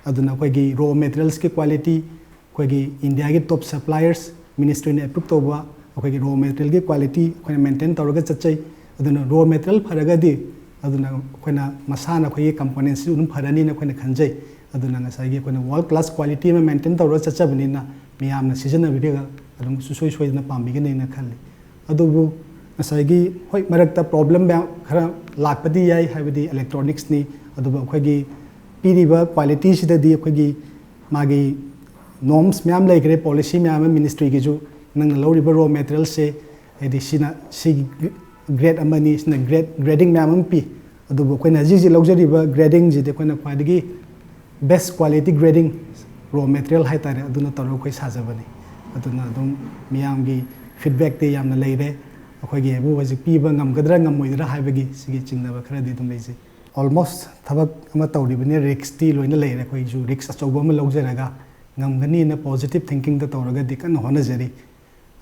ꯑꯗꯨꯅ ꯑꯩꯈꯣꯏꯒꯤ ꯔꯣ ꯃꯦꯇꯔꯤꯌꯦꯜꯁꯀꯤ ꯀ꯭ꯋꯥꯂꯤꯇꯤ, ꯑꯩꯈꯣꯏꯒꯤ ꯏꯟꯗꯤꯌꯥꯒꯤ ꯇꯣꯞ ꯁꯄ꯭ꯂꯥꯏꯌꯔꯁ, ꯃꯤꯅꯤꯁꯇ꯭ꯔꯤꯅ ꯑꯦꯄ꯭ꯔꯨꯞ ꯇꯧꯕ ꯑꯩꯈꯣꯏꯒꯤ ꯔꯣ ꯃꯦꯇꯔꯤꯌꯦꯜꯒꯤ ꯀ꯭ꯋꯥꯂꯤꯇꯤ ꯑꯩꯈꯣꯏꯅ ꯃꯦꯟꯇꯦꯟ ꯇꯧꯔꯒ ꯆꯠꯆꯩ꯫ ꯑꯗꯨꯅ ꯔꯣ ꯃꯦꯇꯔꯤꯌꯦꯜ ꯐꯔꯒꯗꯤ, ꯑꯗꯨꯅ ꯑꯩꯈꯣꯏꯅ ꯃꯁꯥꯅ ꯑꯩꯈꯣꯏꯒꯤ ꯀꯝꯄꯣꯅꯦꯟꯁꯤ ꯑꯗꯨꯝ ꯐꯔꯅꯤꯅ ꯑꯩꯈꯣꯏꯅ ꯈꯟꯖꯩ꯫ ꯑꯗꯨꯅ ꯉꯁꯥꯏꯒꯤ ꯑꯩꯈꯣꯏꯅ ꯋꯥꯔꯜ ꯀ꯭ꯂꯥꯁ ꯀ꯭ꯋꯥꯂꯤꯇꯤ ꯑꯃ ꯃꯦꯟꯇꯦꯟ ꯇꯧꯔꯒ ꯆꯠꯆꯕꯅꯤꯅ ꯃꯤꯌꯥꯝꯅ ꯁꯤꯖꯤꯟꯅꯕꯤꯔꯒ ꯑꯗꯨꯝ ꯁꯨꯡꯁꯣꯏ ꯁꯣꯏꯗꯅ ꯄꯥꯝꯕꯤꯒꯅꯤꯅ ꯈꯜꯂꯤ꯫ ꯑꯗꯨꯕꯨ ꯉꯁꯥꯏꯒꯤ, ꯍꯣꯏ, ꯃꯔꯛꯇ ꯄ꯭ꯔꯣꯕ꯭ꯂꯦꯝ ꯃꯌꯥꯝ ꯈꯔ ꯂꯥꯛꯄꯗꯤ ꯌꯥꯏ, ꯍꯥꯏꯕꯗꯤ ꯏꯂꯦꯛꯇ꯭ꯔꯣꯅꯤꯛꯁꯅꯤ꯫ ꯑꯗꯨꯕꯨ ꯑꯩꯈꯣꯏꯒꯤ ꯄꯤꯔꯤꯕ ꯀ꯭ꯋꯥꯂꯤꯇꯤꯁꯤꯗꯗꯤ ꯑꯩꯈꯣꯏꯒꯤ ꯃꯥꯒꯤ ꯅꯣꯔꯝꯁ ꯃꯌꯥꯝ ꯂꯩꯈ꯭ꯔꯦ, ꯄꯣꯂꯤꯁꯤ ꯃꯌꯥꯝ ꯑꯃ ꯃꯤꯅꯤꯁꯇ꯭ꯔꯤꯒꯤꯁꯨ, ꯅꯪꯅ ꯂꯧꯔꯤꯕ ꯔꯣ ꯃꯦꯇꯔꯤꯌꯦꯜꯁꯦ, ꯍꯥꯏꯗꯤ ꯁꯤꯅ ꯁꯤꯒꯤ ꯒ꯭ꯔꯦꯗ ꯑꯃꯅꯤ, ꯁꯤꯅ ꯒ꯭ꯔꯦꯗ, ꯒ꯭ꯔꯦꯗꯤꯡ ꯃꯌꯥꯝ ꯑꯃ ꯄꯤ꯫ ꯑꯗꯨꯕꯨ ꯑꯩꯈꯣꯏꯅ ꯍꯧꯖꯤꯛ ꯍꯧꯖꯤꯛ ꯂꯧꯖꯔꯤꯕ ꯒ꯭ꯔꯦꯗꯤꯡꯁꯤꯗꯤ ꯑꯩꯈꯣꯏꯅ ꯈ꯭ꯋꯥꯏꯗꯒꯤ ꯕꯦꯁ ꯀ꯭ꯋꯥꯂꯤꯇꯤ ꯒ꯭ꯔꯦꯗꯤꯡ ꯔꯣ ꯃꯦꯇꯔꯤꯌꯦꯜ ꯍꯥꯏꯇꯥꯔꯦ, ꯑꯗꯨꯅ ꯇꯧꯔꯒ ꯑꯩꯈꯣꯏ ꯁꯥꯖꯕꯅꯤ꯫ ꯑꯗꯨꯅ ꯑꯗꯨꯝ ꯃꯤꯌꯥꯝꯒꯤ ꯐꯤꯗꯕꯦꯛꯇꯤ ꯌꯥꯝꯅ ꯂꯩꯔꯦ꯫ ꯑꯩꯈꯣꯏꯒꯤ ꯍꯥꯏꯕꯨ ꯍꯧꯖꯤꯛ ꯄꯤꯕ ꯉꯝꯒꯗ꯭ꯔꯥ ꯉꯝꯃꯣꯏꯗ꯭ꯔꯥ ꯍꯥꯏꯕꯒꯤ ꯁꯤꯒꯤ ꯆꯤꯡꯅꯕ ꯈꯔꯗꯤ ꯑꯗꯨꯝ ꯂꯩꯖꯩ꯫ ꯑꯣꯜꯃꯣꯁ ꯊꯕꯛ ꯑꯃ ꯇꯧꯔꯤꯕꯅꯤꯅ ꯔꯤꯛꯁꯇꯤ ꯂꯣꯏꯅ ꯂꯩꯔꯦ꯫ ꯑꯩꯈꯣꯏꯁꯨ ꯔꯤꯛꯁ ꯑꯆꯧꯕ ꯑꯃ ꯂꯧꯖꯔꯒ ꯉꯝꯒꯅꯤꯅ ꯄꯣꯖꯤꯇꯤꯚ ꯊꯤꯡꯀꯤꯡꯗ ꯇꯧꯔꯒꯗꯤ ꯀꯟꯅ ꯍꯣꯠꯅꯖꯔꯤ꯫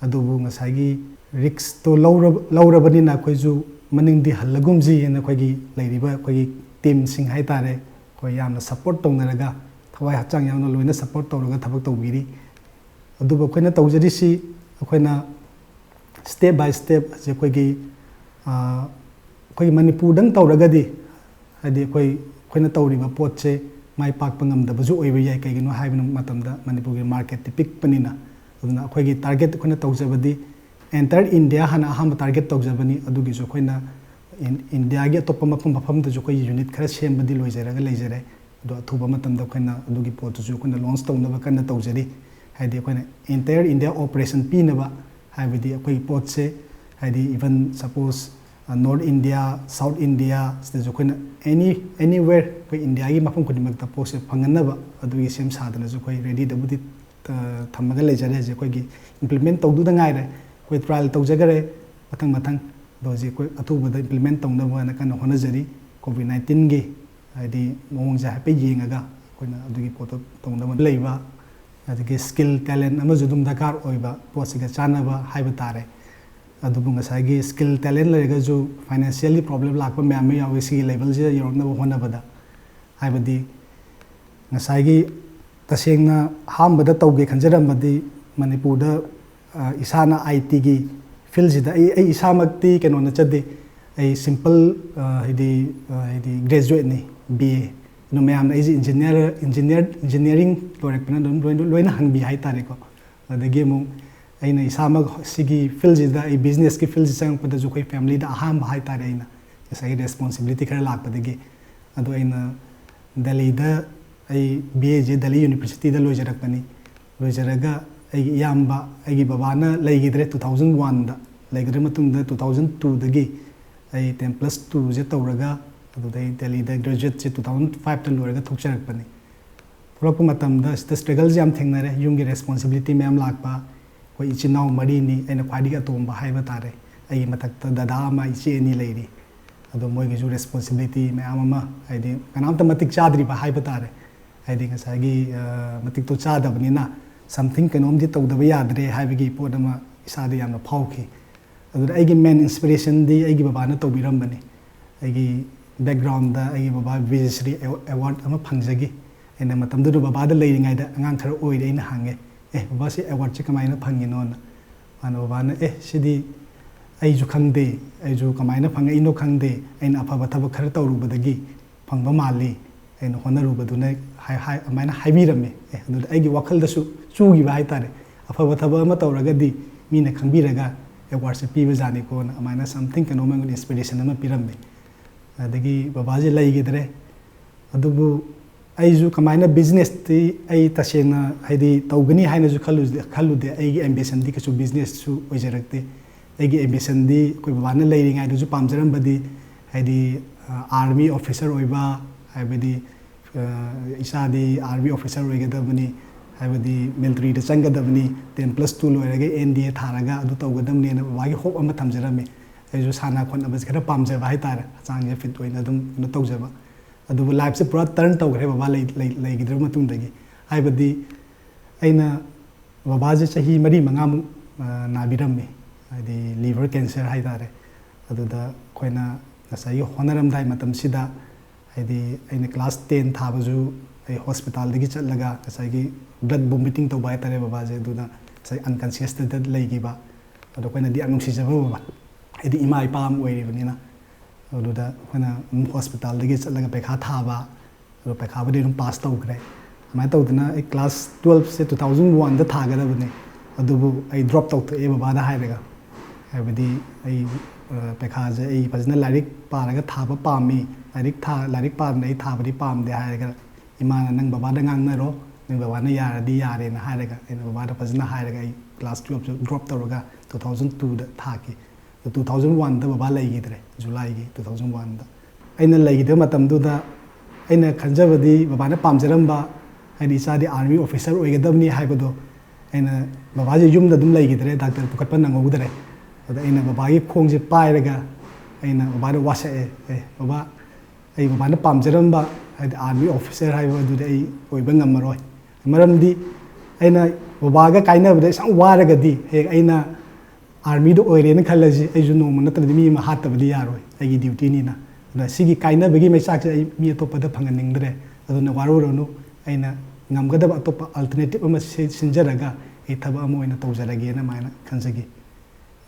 ꯑꯗꯨꯕꯨ ꯉꯁꯥꯏꯒꯤ ꯔꯤꯛꯁꯇꯣ ꯂꯧꯔꯕ-, ꯂꯧꯔꯕꯅꯤꯅ ꯑꯩꯈꯣꯏꯁꯨ ꯃꯅꯤꯡꯗꯤ ꯍꯜꯂꯒꯨꯝꯁꯤ ꯍꯥꯏꯅ ꯑꯩꯈꯣꯏꯒꯤ ꯂꯩꯔꯤꯕ ꯑꯩꯈꯣꯏꯒꯤ ꯇꯤꯝꯁꯤꯡ ꯍꯥꯏꯇꯥꯔꯦ, ꯑꯩꯈꯣꯏ ꯌꯥꯝꯅ ꯁꯞꯄꯣꯔꯠ ꯇꯧꯅꯔꯒ, ꯊꯋꯥꯏ ꯍꯛꯆꯥꯡ ꯌꯥꯎꯅ ꯂꯣꯏꯅ ꯁꯞꯄꯣꯔꯠ ꯇꯧꯔꯒ ꯊꯕꯛ ꯇꯧꯕꯤꯔꯤ꯫ ꯑꯗꯨꯕꯨ ꯑꯩꯈꯣꯏꯅ ꯇꯧꯖꯔꯤꯁꯤ, ꯑꯩꯈꯣꯏꯅ step by step ꯑꯁꯤ ꯑꯩꯈꯣꯏꯒꯤ, ꯑ, ꯑꯩꯈꯣꯏꯒꯤ ꯃꯅꯤꯄꯨꯔꯗꯪ ꯇꯧꯔꯒꯗꯤ, ꯍꯥꯏꯗꯤ ꯑꯩꯈꯣꯏ, ꯑꯩꯈꯣꯏꯅ ꯇꯧꯔꯤꯕ ꯄꯣꯠꯁꯦ ꯃꯥꯏ ꯄꯥꯛꯄ ꯉꯝꯗꯕꯁꯨ ꯑꯣꯏꯕ ꯌꯥꯏ꯫ ꯀꯩꯒꯤꯅꯣ ꯍꯥꯏꯕ ꯃꯇꯝꯗ ꯃꯅꯤꯄꯨꯔꯒꯤ ꯃꯥꯔꯀꯦꯠꯇꯤ ꯄꯤꯛꯄꯅꯤꯅ꯫ ꯑꯗꯨꯅ ꯑꯩꯈꯣꯏꯒꯤ ꯇꯥꯔꯒꯦꯠ ꯑꯩꯈꯣꯏꯅ ꯇꯧꯖꯕꯗꯤ entire India ꯍꯥꯟꯅ ꯑꯍꯥꯟꯕ ꯇꯥꯔꯒꯦꯠ ꯇꯧꯖꯕꯅꯤ꯫ ꯑꯗꯨꯒꯤꯁꯨ ꯑꯩꯈꯣꯏꯅ ꯏꯟ-, ꯏꯟꯗꯤꯌꯥꯒꯤ ꯑꯇꯣꯞꯄ ꯃꯐꯝ ꯃꯐꯝꯗꯁꯨ ꯑꯩꯈꯣꯏ ꯌꯨꯅꯤꯠ ꯈꯔ ꯁꯦꯝꯕꯗꯤ ꯂꯣꯏꯖꯔꯒ ꯂꯩꯖꯔꯦ꯫ ꯑꯗꯣ ꯑꯊꯨꯕ ꯃꯇꯝꯗ ꯑꯩꯈꯣꯏꯅ ꯑꯗꯨꯒꯤ ꯄꯣꯠꯇꯨꯁꯨ ꯑꯩꯈꯣꯏꯅ ꯂꯣꯟꯁ ꯇꯧꯅꯕ ꯀꯟꯅ ꯇꯧꯖꯔꯤ꯫ ꯍꯥꯏꯗꯤ ꯑꯩꯈꯣꯏꯅ entire India operation ꯄꯤꯅꯕ, ꯍꯥꯏꯕꯗꯤ ꯑꯩꯈꯣꯏꯒꯤ ꯄꯣꯠꯁꯦ, ꯍꯥꯏꯗꯤ even suppose, ꯑ, North India, South India ꯁꯤꯗꯁꯨ ꯑꯩꯈꯣꯏꯅ any, anywhere ꯑꯩꯈꯣꯏ ꯏꯟꯗꯤꯌꯥꯒꯤ ꯃꯐꯝ ꯈꯨꯗꯤꯡꯃꯛꯇ ꯄꯣꯠꯁꯦ ꯐꯪꯍꯟꯅꯕ ꯑꯗꯨꯒꯤ ꯁꯦꯝ ꯁꯥꯗꯅꯁꯨ ꯑꯩꯈꯣꯏ ꯔꯦꯗꯤꯗꯕꯨꯗꯤ ꯊꯝꯃꯒ ꯂꯩꯖꯔꯦ꯫ ꯍꯧꯖꯤꯛ ꯑꯩꯈꯣꯏꯒꯤ implement ꯇꯧꯗꯨꯗ ꯉꯥꯏꯔꯦ꯫ ꯑꯩꯈꯣꯏ trial ꯇꯧꯖꯈꯔꯦ ꯃꯊꯪ ꯃꯊꯪ꯫ ꯑꯗꯣ ꯍꯧꯖꯤꯛ ꯑꯩꯈꯣꯏ ꯑꯊꯨꯕꯗ implement ꯇꯧꯅꯕ ꯍꯥꯏꯅ ꯀꯟꯅ ꯍꯣꯠꯅꯖꯔꯤ꯫ COVID nineteenꯒꯤ ꯍꯥꯏꯗꯤ ꯃꯑꯣꯡꯁꯦ ꯍꯥꯏꯐꯦꯠ ꯌꯦꯡꯉꯒ ꯑꯩꯈꯣꯏꯅ ꯑꯗꯨꯒꯤ ꯄꯣꯠꯇꯣ ꯇꯧꯅꯕ ꯂꯩꯕ, ꯑꯗꯒꯤ skill talent ꯑꯃꯁꯨ ꯑꯗꯨꯝ ꯗꯔꯀꯥꯔ ꯑꯣꯏꯕ, ꯄꯣꯠꯁꯤꯒ ꯆꯥꯟꯅꯕ ꯍꯥꯏꯕ ꯇꯥꯔꯦ꯫ ꯑꯗꯨꯕꯨ ꯉꯁꯥꯏꯒꯤ skill talent ꯂꯩꯔꯒꯁꯨ financially problem ꯂꯥꯛꯄ ꯃꯌꯥꯝ ꯑꯃ ꯌꯥꯎꯏ ꯁꯤꯒꯤ levelꯁꯤꯗ ꯌꯧꯔꯛꯅꯕ ꯍꯣꯠꯅꯕꯗ꯫ ꯍꯥꯏꯕꯗꯤ ꯉꯁꯥꯏꯒꯤ ꯇꯁꯦꯡꯅ ꯑꯍꯥꯟꯕꯗ ꯇꯧꯒꯦ ꯈꯟꯖꯔꯝꯕꯗꯤ ꯃꯅꯤꯄꯨꯔꯗ, ꯑ, ꯏꯁꯥꯅ ITꯒꯤ fieldꯁꯤꯗ ꯑꯩ, ꯑꯩ ꯏꯁꯥꯃꯛꯇꯤ ꯀꯩꯅꯣ ꯅꯠꯆꯗꯦ꯫ ꯑꯩ simple, ꯑ, ꯍꯥꯏꯗꯤ, ꯑ, ꯍꯥꯏꯗꯤ graduateꯅꯤ, BA꯫ ꯑꯗꯣ ꯃꯌꯥꯝꯅ ꯑꯩꯁꯦ engineer, engineer, engineering ꯂꯣꯏꯔꯛꯄꯅ ꯑꯗꯨꯝ ꯂꯣꯏꯅ, ꯂꯣꯏꯅ ꯍꯪꯕꯤ ꯍꯥꯏꯇꯥꯔꯦꯀꯣ꯫ ꯑꯗꯒꯤ ꯑꯃꯨꯛ ꯑꯩꯅ ꯏꯁꯥꯃꯛ ꯁꯤꯒꯤ fieldꯁꯤꯗ, ꯑꯩ businessꯀꯤ fieldꯁꯤ ꯆꯪꯉꯛꯄꯗꯁꯨ ꯑꯩꯈꯣꯏ familyꯗ ꯑꯍꯥꯟꯕ ꯍꯥꯏꯇꯥꯔꯦ, ꯑꯩꯅ ꯉꯁꯥꯏꯒꯤ responsibility ꯈꯔ ꯂꯥꯛꯄꯗꯒꯤ꯫ ꯑꯗꯣ ꯑꯩꯅ ꯗꯦꯜꯂꯤꯗ, ꯑꯩ BAꯁꯦ ꯗꯦꯜꯂꯤ Universityꯗ ꯂꯣꯏꯖꯔꯛꯄꯅꯤ꯫ ꯂꯣꯏꯖꯔꯒ ꯑꯩꯒꯤ ꯏꯌꯥꯝꯕ, ꯑꯩꯒꯤ ꯕꯕꯥꯅ ꯂꯩꯈꯤꯗ꯭ꯔꯦ two thousand oneꯗ꯫ ꯂꯩꯈꯤꯗ꯭ꯔ ꯃꯇꯨꯡꯗ two thousand twoꯗꯒꯤ ꯑꯩ ten plus twoꯁꯦ ꯇꯧꯔꯒ ꯑꯗꯨꯗꯩ ꯗꯦꯜꯂꯤꯗ graduateꯁꯦ two thousand fiveꯇ ꯂꯣꯏꯔꯒ ꯊꯣꯛꯆꯔꯛꯄꯅꯤ꯫ ꯊꯣꯛꯂꯛꯄ ꯃꯇꯝꯗ ꯁꯤꯗ struggleꯁꯦ ꯌꯥꯝ ꯊꯦꯡꯅꯔꯦ꯫ ꯌꯨꯝꯒꯤ responsibility ꯃꯌꯥꯝ ꯂꯥꯛꯄ, ꯑꯩꯈꯣꯏ ꯏꯆꯤꯟ ꯏꯅꯥꯎ ꯃꯔꯤꯅꯤ, ꯑꯩꯅ ꯈ꯭ꯋꯥꯏꯗꯒꯤ ꯑꯇꯣꯝꯕ ꯍꯥꯏꯕ ꯇꯥꯔꯦ꯫ ꯑꯩꯒꯤ ꯃꯊꯛꯇ ꯗꯗꯥ ꯑꯃ, ꯏꯆꯦ ꯑꯅꯤ ꯂꯩꯔꯤ꯫ ꯑꯗꯣ ꯃꯣꯏꯒꯤꯁꯨ responsibility ꯃꯌꯥꯝ ꯑꯃ, ꯍꯥꯏꯗꯤ ꯀꯅꯥꯝꯇ ꯃꯇꯤꯛ ꯆꯥꯗ꯭ꯔꯤꯕ ꯍꯥꯏꯕ ꯇꯥꯔꯦ꯫ ꯍꯥꯏꯗꯤ ꯉꯁꯥꯏꯒꯤ, ꯑ, ꯃꯇꯤꯛꯇꯣ ꯆꯥꯗꯕꯅꯤꯅ something ꯀꯩꯅꯣꯝꯗꯤ ꯇꯧꯗꯕ ꯌꯥꯗ꯭ꯔꯦ ꯍꯥꯏꯕꯒꯤ ꯄꯣꯠ ꯑꯃ ꯏꯁꯥꯗ ꯌꯥꯝꯅ ꯐꯥꯎꯈꯤ꯫ ꯑꯗꯨꯗ ꯑꯩꯒꯤ main inspirationꯗꯤ ꯑꯩꯒꯤ ꯕꯕꯥꯅ ꯇꯧꯕꯤꯔꯝꯕꯅꯤ꯫ ꯑꯩꯒꯤ backgroundꯗ ꯑꯩꯒꯤ ꯕꯕꯥ ꯕꯤꯖꯦꯁ꯭ꯔꯤ award ꯑꯃ ꯐꯪꯖꯈꯤ꯫ ꯑꯩꯅ ꯃꯇꯝꯗꯨꯗ ꯕꯕꯥꯗ ꯂꯩꯔꯤꯉꯩꯗ ꯑꯉꯥꯡ ꯈꯔ ꯑꯣꯏꯔꯤ, ꯑꯩꯅ ꯍꯪꯉꯦ, "ꯑꯦ ꯕꯕꯥ, ꯁꯤ awardꯁꯦ ꯀꯃꯥꯏꯅ ꯐꯪꯉꯤꯅꯣꯅ?" ꯃꯥꯅ, ꯕꯕꯥꯅ, "ꯑꯦ ꯁꯤꯗꯤ ꯑꯩꯁꯨ ꯈꯪꯗꯦ, ꯑꯩꯁꯨ ꯀꯃꯥꯏꯅ ꯐꯪꯉꯛꯏꯅꯣ ꯈꯪꯗꯦ, ꯑꯩꯅ ꯑꯐꯕ ꯊꯕꯛ ꯈꯔ ꯇꯧꯔꯨꯕꯗꯒꯤ ꯐꯪꯕ ꯃꯥꯜꯂꯤ, ꯑꯩꯅ ꯍꯣꯠꯅꯔꯨꯕꯗꯨꯅ" ꯍꯥꯏ-, ꯍꯥꯏ-, ꯑꯗꯨꯃꯥꯏꯅ ꯍꯥꯏꯕꯤꯔꯝꯃꯦ꯫ ꯑꯦ ꯑꯗꯨꯗ ꯑꯩꯒꯤ ꯋꯥꯈꯜꯗꯁꯨ ꯆꯨꯈꯤꯕ ꯍꯥꯏꯇꯥꯔꯦ, ꯑꯐꯕ ꯊꯕꯛ ꯑꯃ ꯇꯧꯔꯒꯗꯤ ꯃꯤꯅ ꯈꯪꯕꯤꯔꯒ awardꯁꯦ ꯄꯤꯕꯖꯥꯠꯅꯤꯀꯣꯅ, ꯑꯗꯨꯃꯥꯏꯅ something ꯀꯩꯅꯣꯝ ꯑꯩꯉꯣꯟꯗ inspiration ꯑꯃ ꯄꯤꯔꯝꯃꯦ꯫ ꯑꯗꯒꯤ ꯕꯕꯥꯁꯦ ꯂꯩꯈꯤꯗ꯭ꯔꯦ꯫ ꯑꯗꯨꯕꯨ ꯑꯩꯁꯨ ꯀꯃꯥꯏꯅ businessꯇꯤ ꯑꯩ ꯇꯁꯦꯡꯅ ꯍꯥꯏꯗꯤ ꯇꯧꯒꯅꯤ ꯍꯥꯏꯅꯁꯨ ꯈꯜꯂꯨ-, ꯈꯜꯂꯨꯗꯦ꯫ ꯑꯩꯒꯤ ambitionꯗꯤ ꯀꯩꯁꯨ businessꯁꯨ ꯑꯣꯏꯖꯔꯛꯇꯦ꯫ ꯑꯩꯒꯤ ambitionꯗꯤ ꯑꯩꯈꯣꯏ ꯕꯕꯥꯅ ꯂꯩꯔꯤꯉꯩꯗꯁꯨ ꯄꯥꯝꯖꯔꯝꯕꯗꯤ ꯍꯥꯏꯗꯤ, ꯑ, army officer ꯑꯣꯏꯕ, ꯍꯥꯏꯕꯗꯤ, ꯑ, ꯏꯆꯥꯗꯤ army officer ꯑꯣꯏꯒꯗꯕꯅꯤ ꯍꯥꯏꯕꯗꯤ ꯃꯤꯂꯤꯇꯔꯤꯗ ꯆꯪꯒꯗꯕꯅꯤ, ꯇꯦꯟ ꯄ꯭ꯂꯁ ꯇꯨ ꯂꯣꯏꯔꯒ ꯑꯦꯟ ꯗꯤ ꯑꯦ ꯊꯥꯔꯒ ꯑꯗꯨ ꯇꯧꯒꯗꯕꯅꯦꯅ ꯕꯕꯥꯒꯤ ꯍꯣꯞ ꯑꯃ ꯊꯝꯖꯔꯝꯃꯤ꯫ ꯑꯩꯁꯨ ꯁꯥꯟꯅ ꯈꯣꯠꯅꯕꯁꯦ ꯈꯔ ꯄꯥꯝꯖꯕ ꯍꯥꯏꯇꯥꯔꯦ, ꯍꯛꯆꯥꯡꯁꯦ ꯐꯤꯠ ꯑꯣꯏꯅ ꯑꯗꯨꯝ ꯀꯩꯅꯣ ꯇꯧꯖꯕ꯫ ꯑꯗꯨꯕꯨ ꯂꯥꯏꯐꯁꯦ ꯄꯨꯔꯥ ꯇꯔꯟ ꯇꯧꯈ꯭ꯔꯦ ꯕꯕꯥ ꯂꯩ-, ꯂꯩ-, ꯂꯩꯈꯤꯗ꯭ꯔꯕ ꯃꯇꯨꯡꯗꯒꯤ꯫ ꯍꯥꯏꯕꯗꯤ ꯑꯩꯅ ꯕꯕꯥꯁꯦ ꯆꯍꯤ ꯃꯔꯤ ꯃꯉꯥꯃꯨꯛ, ꯑ, ꯅꯥꯕꯤꯔꯝꯃꯤ꯫ ꯍꯥꯏꯗꯤ ꯂꯤꯚꯔ ꯀꯦꯟꯁꯔ ꯍꯥꯏꯇꯥꯔꯦ꯫ ꯑꯗꯨꯗ ꯑꯩꯈꯣꯏꯅ ꯉꯁꯥꯏꯒꯤ ꯍꯣꯠꯅꯔꯝꯗꯥꯏ ꯃꯇꯝꯁꯤꯗ, ꯍꯥꯏꯗꯤ ꯑꯩꯅ ꯀ꯭ꯂꯥꯁ ꯇꯦꯟ ꯊꯥꯕꯁꯨ ꯑꯩ ꯍꯣꯁꯄꯤꯇꯥꯜꯗꯒꯤ ꯆꯠꯂꯒ ꯉꯁꯥꯏꯒꯤ ꯕ꯭ꯂꯗ ꯚꯣꯃꯤꯇꯤꯡ ꯇꯧꯕ ꯍꯥꯏꯇꯥꯔꯦ ꯕꯕꯥꯁꯦ꯫ ꯑꯗꯨꯅ ꯉꯁꯥꯏ ꯑꯟꯀꯟꯁꯤꯌꯁꯇ ꯂꯩꯈꯤꯕ꯫ ꯑꯗꯣ ꯑꯩꯈꯣꯏꯅꯗꯤ ꯌꯥꯝ ꯅꯨꯡꯁꯤꯖꯕ ꯕꯕꯥ, ꯍꯥꯏꯗꯤ ꯏꯃꯥ ꯏꯄꯥ ꯑꯃ ꯑꯣꯏꯔꯤꯕꯅꯤꯅ꯫ ꯑꯗꯨꯗ ꯑꯩꯈꯣꯏꯅ ꯑꯗꯨꯝ ꯍꯣꯁꯄꯤꯇꯥꯜꯗꯒꯤ ꯆꯠꯂꯒ ꯄꯩꯈꯥ ꯊꯥꯕ, ꯑꯗꯣ ꯄꯩꯈꯥꯕꯨꯗꯤ ꯑꯗꯨꯝ ꯄꯥꯁ ꯇꯧꯈ꯭ꯔꯦ꯫ ꯑꯗꯨꯃꯥꯏꯅ ꯇꯧꯗꯅ ꯑꯩ ꯀ꯭ꯂꯥꯁ ꯇꯨꯋꯦꯜꯐꯁꯦ ꯇꯨ ꯊꯥꯎꯖꯟ ꯋꯥꯟꯗ ꯊꯥꯒꯗꯕꯅꯤ, ꯑꯗꯨꯕꯨ ꯑꯩ ꯗ꯭ꯔꯣꯞ ꯇꯧꯊꯣꯛꯑꯦ ꯕꯕꯥꯗ ꯍꯥꯏꯔꯒ꯫ ꯍꯥꯏꯕꯗꯤ ꯑꯩ, ꯑ, ꯄꯩꯈꯥꯁꯦ ꯑꯩ ꯐꯖꯅ ꯂꯥꯏꯔꯤꯛ ꯄꯥꯔꯒ ꯊꯥꯕ ꯄꯥꯝꯃꯤ, ꯂꯥꯏꯔꯤꯛ ꯊꯥ-, ꯂꯥꯏꯔꯤꯛ ꯄꯥꯗꯅ ꯑꯩ ꯊꯥꯕꯗꯤ ꯄꯥꯝꯗꯦ ꯍꯥꯏꯔꯒ, ꯏꯃꯥꯅ "ꯅꯪ ꯕꯕꯥꯗ ꯉꯥꯡꯅꯔꯣ, ꯅꯪ ꯕꯕꯥꯅ ꯌꯥꯔꯗꯤ ꯌꯥꯔꯦꯅ" ꯍꯥꯏꯔꯒ, ꯑꯩꯅ ꯕꯕꯥꯗ ꯐꯖꯅ ꯍꯥꯏꯔꯒ ꯑꯩ ꯀ꯭ꯂꯥꯁ ꯇꯨꯋꯦꯜꯐꯁꯨ ꯗ꯭ꯔꯣꯞ ꯇꯧꯔꯒ ꯇꯨ ꯊꯥꯎꯖꯟ ꯇꯨꯗ ꯊꯥꯈꯤ꯫ ꯑꯗꯣ ꯇꯨ ꯊꯥꯎꯖꯟ ꯋꯥꯟꯗ ꯕꯕꯥ ꯂꯩꯈꯤꯗ꯭ꯔꯦ, ꯖꯨꯂꯥꯏꯒꯤ ꯇꯨ ꯊꯥꯎꯖꯟ ꯋꯥꯟꯗ꯫ ꯑꯩꯅ ꯂꯩꯈꯤꯗꯕ ꯃꯇꯝꯗꯨꯗ ꯑꯩꯅ ꯈꯟꯖꯕꯗꯤ ꯕꯕꯥꯅ ꯄꯥꯝꯖꯔꯝꯕ, ꯍꯥꯏꯗꯤ ꯏꯆꯥꯗꯤ ꯑꯥꯔꯃꯤ ꯑꯣꯐꯤꯁꯥꯔ ꯑꯣꯏꯒꯗꯕꯅꯤ ꯍꯥꯏꯕꯗꯣ, ꯑꯩꯅ, ꯕꯕꯥꯁꯦ ꯌꯨꯝꯗ ꯑꯗꯨꯝ ꯂꯩꯈꯤꯗ꯭ꯔꯦ, ꯗꯥꯛꯇꯔ ꯄꯨꯈꯠꯄ ꯅꯪꯍꯧꯗ꯭ꯔꯦ꯫ ꯑꯗ ꯑꯩꯅ ꯕꯕꯥꯒꯤ ꯈꯣꯡꯁꯦ ꯄꯥꯏꯔꯒ ꯑꯩꯅ ꯕꯕꯥꯗ ꯋꯥꯁꯛꯑꯦ, "ꯑꯦ ꯕꯕꯥ, ꯑꯩ ꯕꯕꯥꯅ ꯄꯥꯝꯖꯔꯝꯕ, ꯍꯥꯏꯗꯤ ꯑꯥꯔꯃꯤ ꯑꯣꯐꯤꯁꯥꯔ ꯍꯥꯏꯕ ꯑꯗꯨꯗꯤ ꯑꯩ ꯑꯣꯏꯕ ꯉꯝꯃꯔꯣꯏ꯫ ꯃꯔꯝꯗꯤ ꯑꯩꯅ ꯕꯕꯥꯒ ꯀꯥꯏꯅꯕꯗ ꯌꯥꯝ ꯋꯥꯔꯒꯗꯤ ꯍꯌꯦꯡ ꯑꯩꯅ ꯑꯥꯔꯃꯤꯗ ꯑꯣꯏꯔꯦꯅ ꯈꯜꯂꯁꯤ, ꯑꯩꯁꯨ ꯅꯣꯡꯃ ꯅꯠꯇ꯭ꯔꯗꯤ ꯃꯤ ꯑꯃ ꯍꯥꯠꯇꯕꯗꯤ ꯌꯥꯔꯣꯏ, ꯑꯩꯒꯤ ꯗ꯭ꯌꯨꯇꯤꯅꯤꯅ꯫ ꯑꯗꯨꯅ ꯁꯤꯒꯤ ꯀꯥꯏꯅꯕꯒꯤ ꯃꯩꯆꯥꯛꯁꯦ ꯑꯩ ꯃꯤ ꯑꯇꯣꯞꯄꯗ ꯐꯪꯍꯟꯅꯤꯡꯗ꯭ꯔꯦ꯫ ꯑꯗꯨꯅ ꯋꯥꯔꯧꯔꯅꯨ, ꯑꯩꯅ ꯉꯝꯒꯗꯕ ꯑꯇꯣꯞꯄ ꯑꯜꯇꯔꯅꯦꯇꯤꯞ ꯑꯃ ꯁꯤ-, ꯁꯤꯟꯖꯔꯒ ꯑꯩ ꯊꯕꯛ ꯑꯃ ꯑꯣꯏꯅ ꯇꯧꯖꯔꯒꯦꯅ" ꯑꯗꯨꯃꯥꯏꯅ ꯈꯟꯖꯈꯤ꯫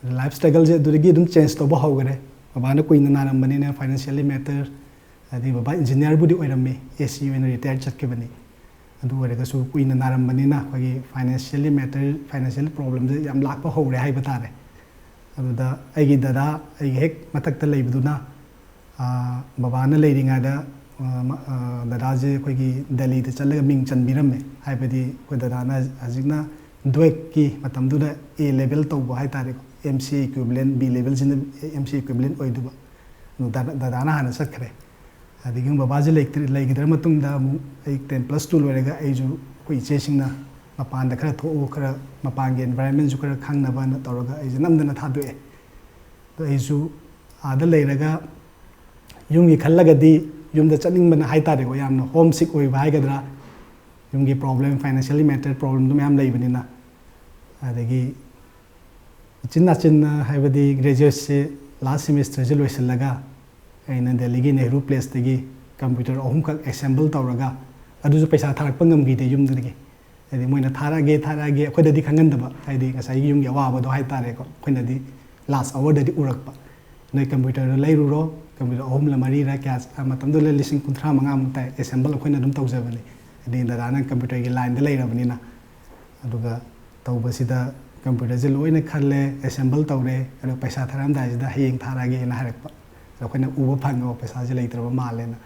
ꯂꯥꯏꯐ ꯁ꯭ꯇ꯭ꯔꯒꯜꯁꯦ ꯑꯗꯨꯗꯒꯤ ꯑꯗꯨꯝ ꯆꯦꯟꯖ ꯇꯧꯕ ꯍꯧꯈ꯭ꯔꯦ꯫ ꯕꯕꯥꯅ ꯀꯨꯏꯅ ꯅꯥꯔꯝꯕꯅꯤꯅ ꯐꯥꯏꯅꯥꯟꯁꯤꯌꯦꯜꯂꯤ ꯃꯦꯇꯔ, ꯍꯥꯏꯗꯤ ꯕꯕꯥ ꯏꯟꯖꯤꯅꯤꯌꯥꯔꯕꯨꯗꯤ ꯑꯣꯏꯔꯝꯃꯤ, ꯑꯦ ꯁꯤ ꯑꯣꯏꯅ ꯔꯤꯇꯥꯌꯔ ꯆꯠꯈꯤꯕꯅꯤ꯫ ꯑꯗꯨ ꯑꯣꯏꯔꯒꯁꯨ ꯀꯨꯏꯅ ꯅꯥꯔꯝꯕꯅꯤꯅ ꯑꯩꯈꯣꯏꯒꯤ ꯐꯥꯏꯅꯥꯟꯁꯤꯌꯦꯜꯂꯤ ꯃꯦꯇꯔ, ꯐꯥꯏꯅꯥꯟꯁꯤꯌꯦꯜ ꯄ꯭ꯔꯣꯕ꯭ꯂꯦꯝꯁꯦ ꯌꯥꯝ ꯂꯥꯛꯄ ꯍꯧꯔꯦ ꯍꯥꯏꯕ ꯇꯥꯔꯦ꯫ ꯑꯗꯨꯗ ꯑꯩꯒꯤ ꯗꯗꯥ, ꯑꯩꯒꯤ ꯍꯦꯛ ꯃꯊꯛꯇ ꯂꯩꯕꯗꯨꯅ, ꯑꯥ, ꯕꯕꯥꯅ ꯂꯩꯔꯤꯉꯩꯗ, ꯑꯥ, ꯃ-, ꯑꯥ, ꯗꯗꯥꯁꯦ ꯑꯩꯈꯣꯏꯒꯤ ꯗꯦꯜꯂꯤꯗ ꯆꯠꯂꯒ ꯃꯤꯡ ꯆꯟꯕꯤꯔꯝꯃꯦ꯫ ꯍꯥꯏꯕꯗꯤ ꯑꯩꯈꯣꯏ ꯗꯗꯥꯅ ꯍꯧꯖꯤꯛꯅ ꯗ꯭ꯋꯦꯛꯀꯤ ꯃꯇꯝꯗꯨꯗ ꯑꯦ ꯂꯦꯚꯦꯜ ꯇꯧꯕ ꯍꯥꯏ ꯇꯥꯔꯦꯀꯣ, M C ꯏꯀ꯭ꯋꯤꯕꯂꯦꯟ, B ꯂꯦꯚꯦꯜꯁꯤꯅ M C ꯏꯀ꯭ꯋꯤꯕꯂꯦꯟ ꯑꯣꯏꯗꯧꯕ꯫ ꯑꯗꯨ ꯗꯗꯥ-, ꯗꯗꯥꯅ ꯍꯥꯟꯅ ꯆꯠꯈ꯭ꯔꯦ꯫ ꯑꯗꯒꯤ ꯕꯕꯥꯁꯦ ꯂꯩꯇ꯭ꯔ-, ꯂꯩꯈꯤꯗ꯭ꯔ ꯃꯇꯨꯡꯗ ꯑꯃꯨꯛ ꯑꯩ ꯇꯦꯟ ꯄ꯭ꯂꯁ ꯇꯨ ꯂꯣꯏꯔꯒ ꯑꯩꯁꯨ ꯑꯩꯈꯣꯏ ꯏꯆꯦꯁꯤꯡꯅ ꯃꯄꯥꯟꯗ ꯈꯔ ꯊꯣꯛꯎ, ꯈꯔ ꯃꯄꯥꯟꯒꯤ environment ꯁꯨ ꯈꯔ ꯈꯪꯅꯕꯅ ꯇꯧꯔꯒ ꯑꯩꯁꯦ ꯅꯝꯗꯅ ꯊꯥꯗꯣꯛꯑꯦ꯫ ꯑꯗꯣ ꯑꯩꯁꯨ ꯑꯥꯗ ꯂꯩꯔꯒ ꯌꯨꯝꯒꯤ ꯈꯜꯂꯒꯗꯤ ꯌꯨꯝꯗ ꯆꯠꯅꯤꯡꯕꯅ ꯍꯥꯏꯇꯥꯔꯦꯀꯣ, ꯌꯥꯝꯅ home sick ꯑꯣꯏꯕ ꯍꯥꯏꯒꯗ꯭ꯔꯥ, ꯌꯨꯝꯒꯤ problem, financially matter problem ꯗꯨ ꯃꯌꯥꯝ ꯂꯩꯕꯅꯤꯅ꯫ ꯑꯗꯒꯤ ꯎꯆꯤꯟ ꯅꯥꯆꯤꯟꯅ, ꯍꯥꯏꯕꯗꯤ graduate ꯁꯦ last semester ꯁꯦ ꯂꯣꯏꯁꯤꯜꯂꯒ ꯑꯩꯅ ꯗꯦꯜꯂꯤꯒꯤ ꯅꯦꯍꯔꯨ ꯄ꯭ꯂꯦꯁꯇꯒꯤ computer ꯑꯍꯨꯝꯈꯛ assemble ꯇꯧꯔꯒ, ꯑꯗꯨꯁꯨ ꯄꯩꯁꯥ ꯊꯥꯔꯛꯄ ꯉꯝꯈꯤꯗꯦ ꯌꯨꯝꯗꯒꯤ꯫ ꯍꯥꯏꯗꯤ ꯃꯣꯏꯅ ꯊꯥꯔꯛꯑꯒꯦ, ꯊꯥꯔꯛꯑꯒꯦ, ꯑꯩꯈꯣꯏꯗꯗꯤ ꯈꯪꯍꯟꯗꯕ, ꯍꯥꯏꯗꯤ ꯉꯁꯥꯏꯒꯤ ꯌꯨꯝꯒꯤ ꯑꯋꯥꯕꯗꯣ ꯍꯥꯏꯇꯥꯔꯦꯀꯣ, ꯑꯩꯈꯣꯏꯅꯗꯤ last hour ꯗꯗꯤ ꯎꯔꯛꯄ꯫ "ꯅꯣꯏ computer ꯗꯣ ꯂꯩꯔꯨꯔꯣ, computer ꯑꯍꯨꯝꯂ ꯃꯔꯤꯔ ꯀꯌꯥ", ꯃꯇꯝꯗꯨꯗ ꯂꯤꯁꯤꯡ ꯀꯨꯟꯊ꯭ꯔꯥ ꯃꯉꯥꯃꯨꯛ ꯇꯥꯏ, assemble ꯑꯩꯈꯣꯏꯅ ꯑꯗꯨꯝ ꯇꯧꯖꯕꯅꯤ꯫ ꯍꯥꯏꯗꯤ ꯗꯗꯥꯅ computer ꯒꯤ line ꯗ ꯂꯩꯔꯕꯅꯤꯅ꯫ ꯑꯗꯨꯒ ꯇꯧꯕꯁꯤꯗ computer ꯁꯦ ꯂꯣꯏꯅ ꯈꯜꯂꯦ, assemble ꯇꯧꯔꯦ, ꯑꯗꯣ ꯄꯩꯁꯥ ꯊꯥꯔꯛꯑꯝꯗꯥꯏꯁꯤꯗ "ꯍꯌꯦꯡ ꯊꯥꯔꯛꯑꯒꯦꯅ" ꯍꯥꯏꯔꯛꯄ꯫ ꯑꯗꯣ ꯑꯩꯈꯣꯏꯅ ꯎꯕ ꯐꯪꯉꯦꯕ ꯄꯩꯁꯥꯁꯦ ꯂꯩꯇ꯭ꯔꯕ ꯃꯥꯜꯂꯦꯅ꯫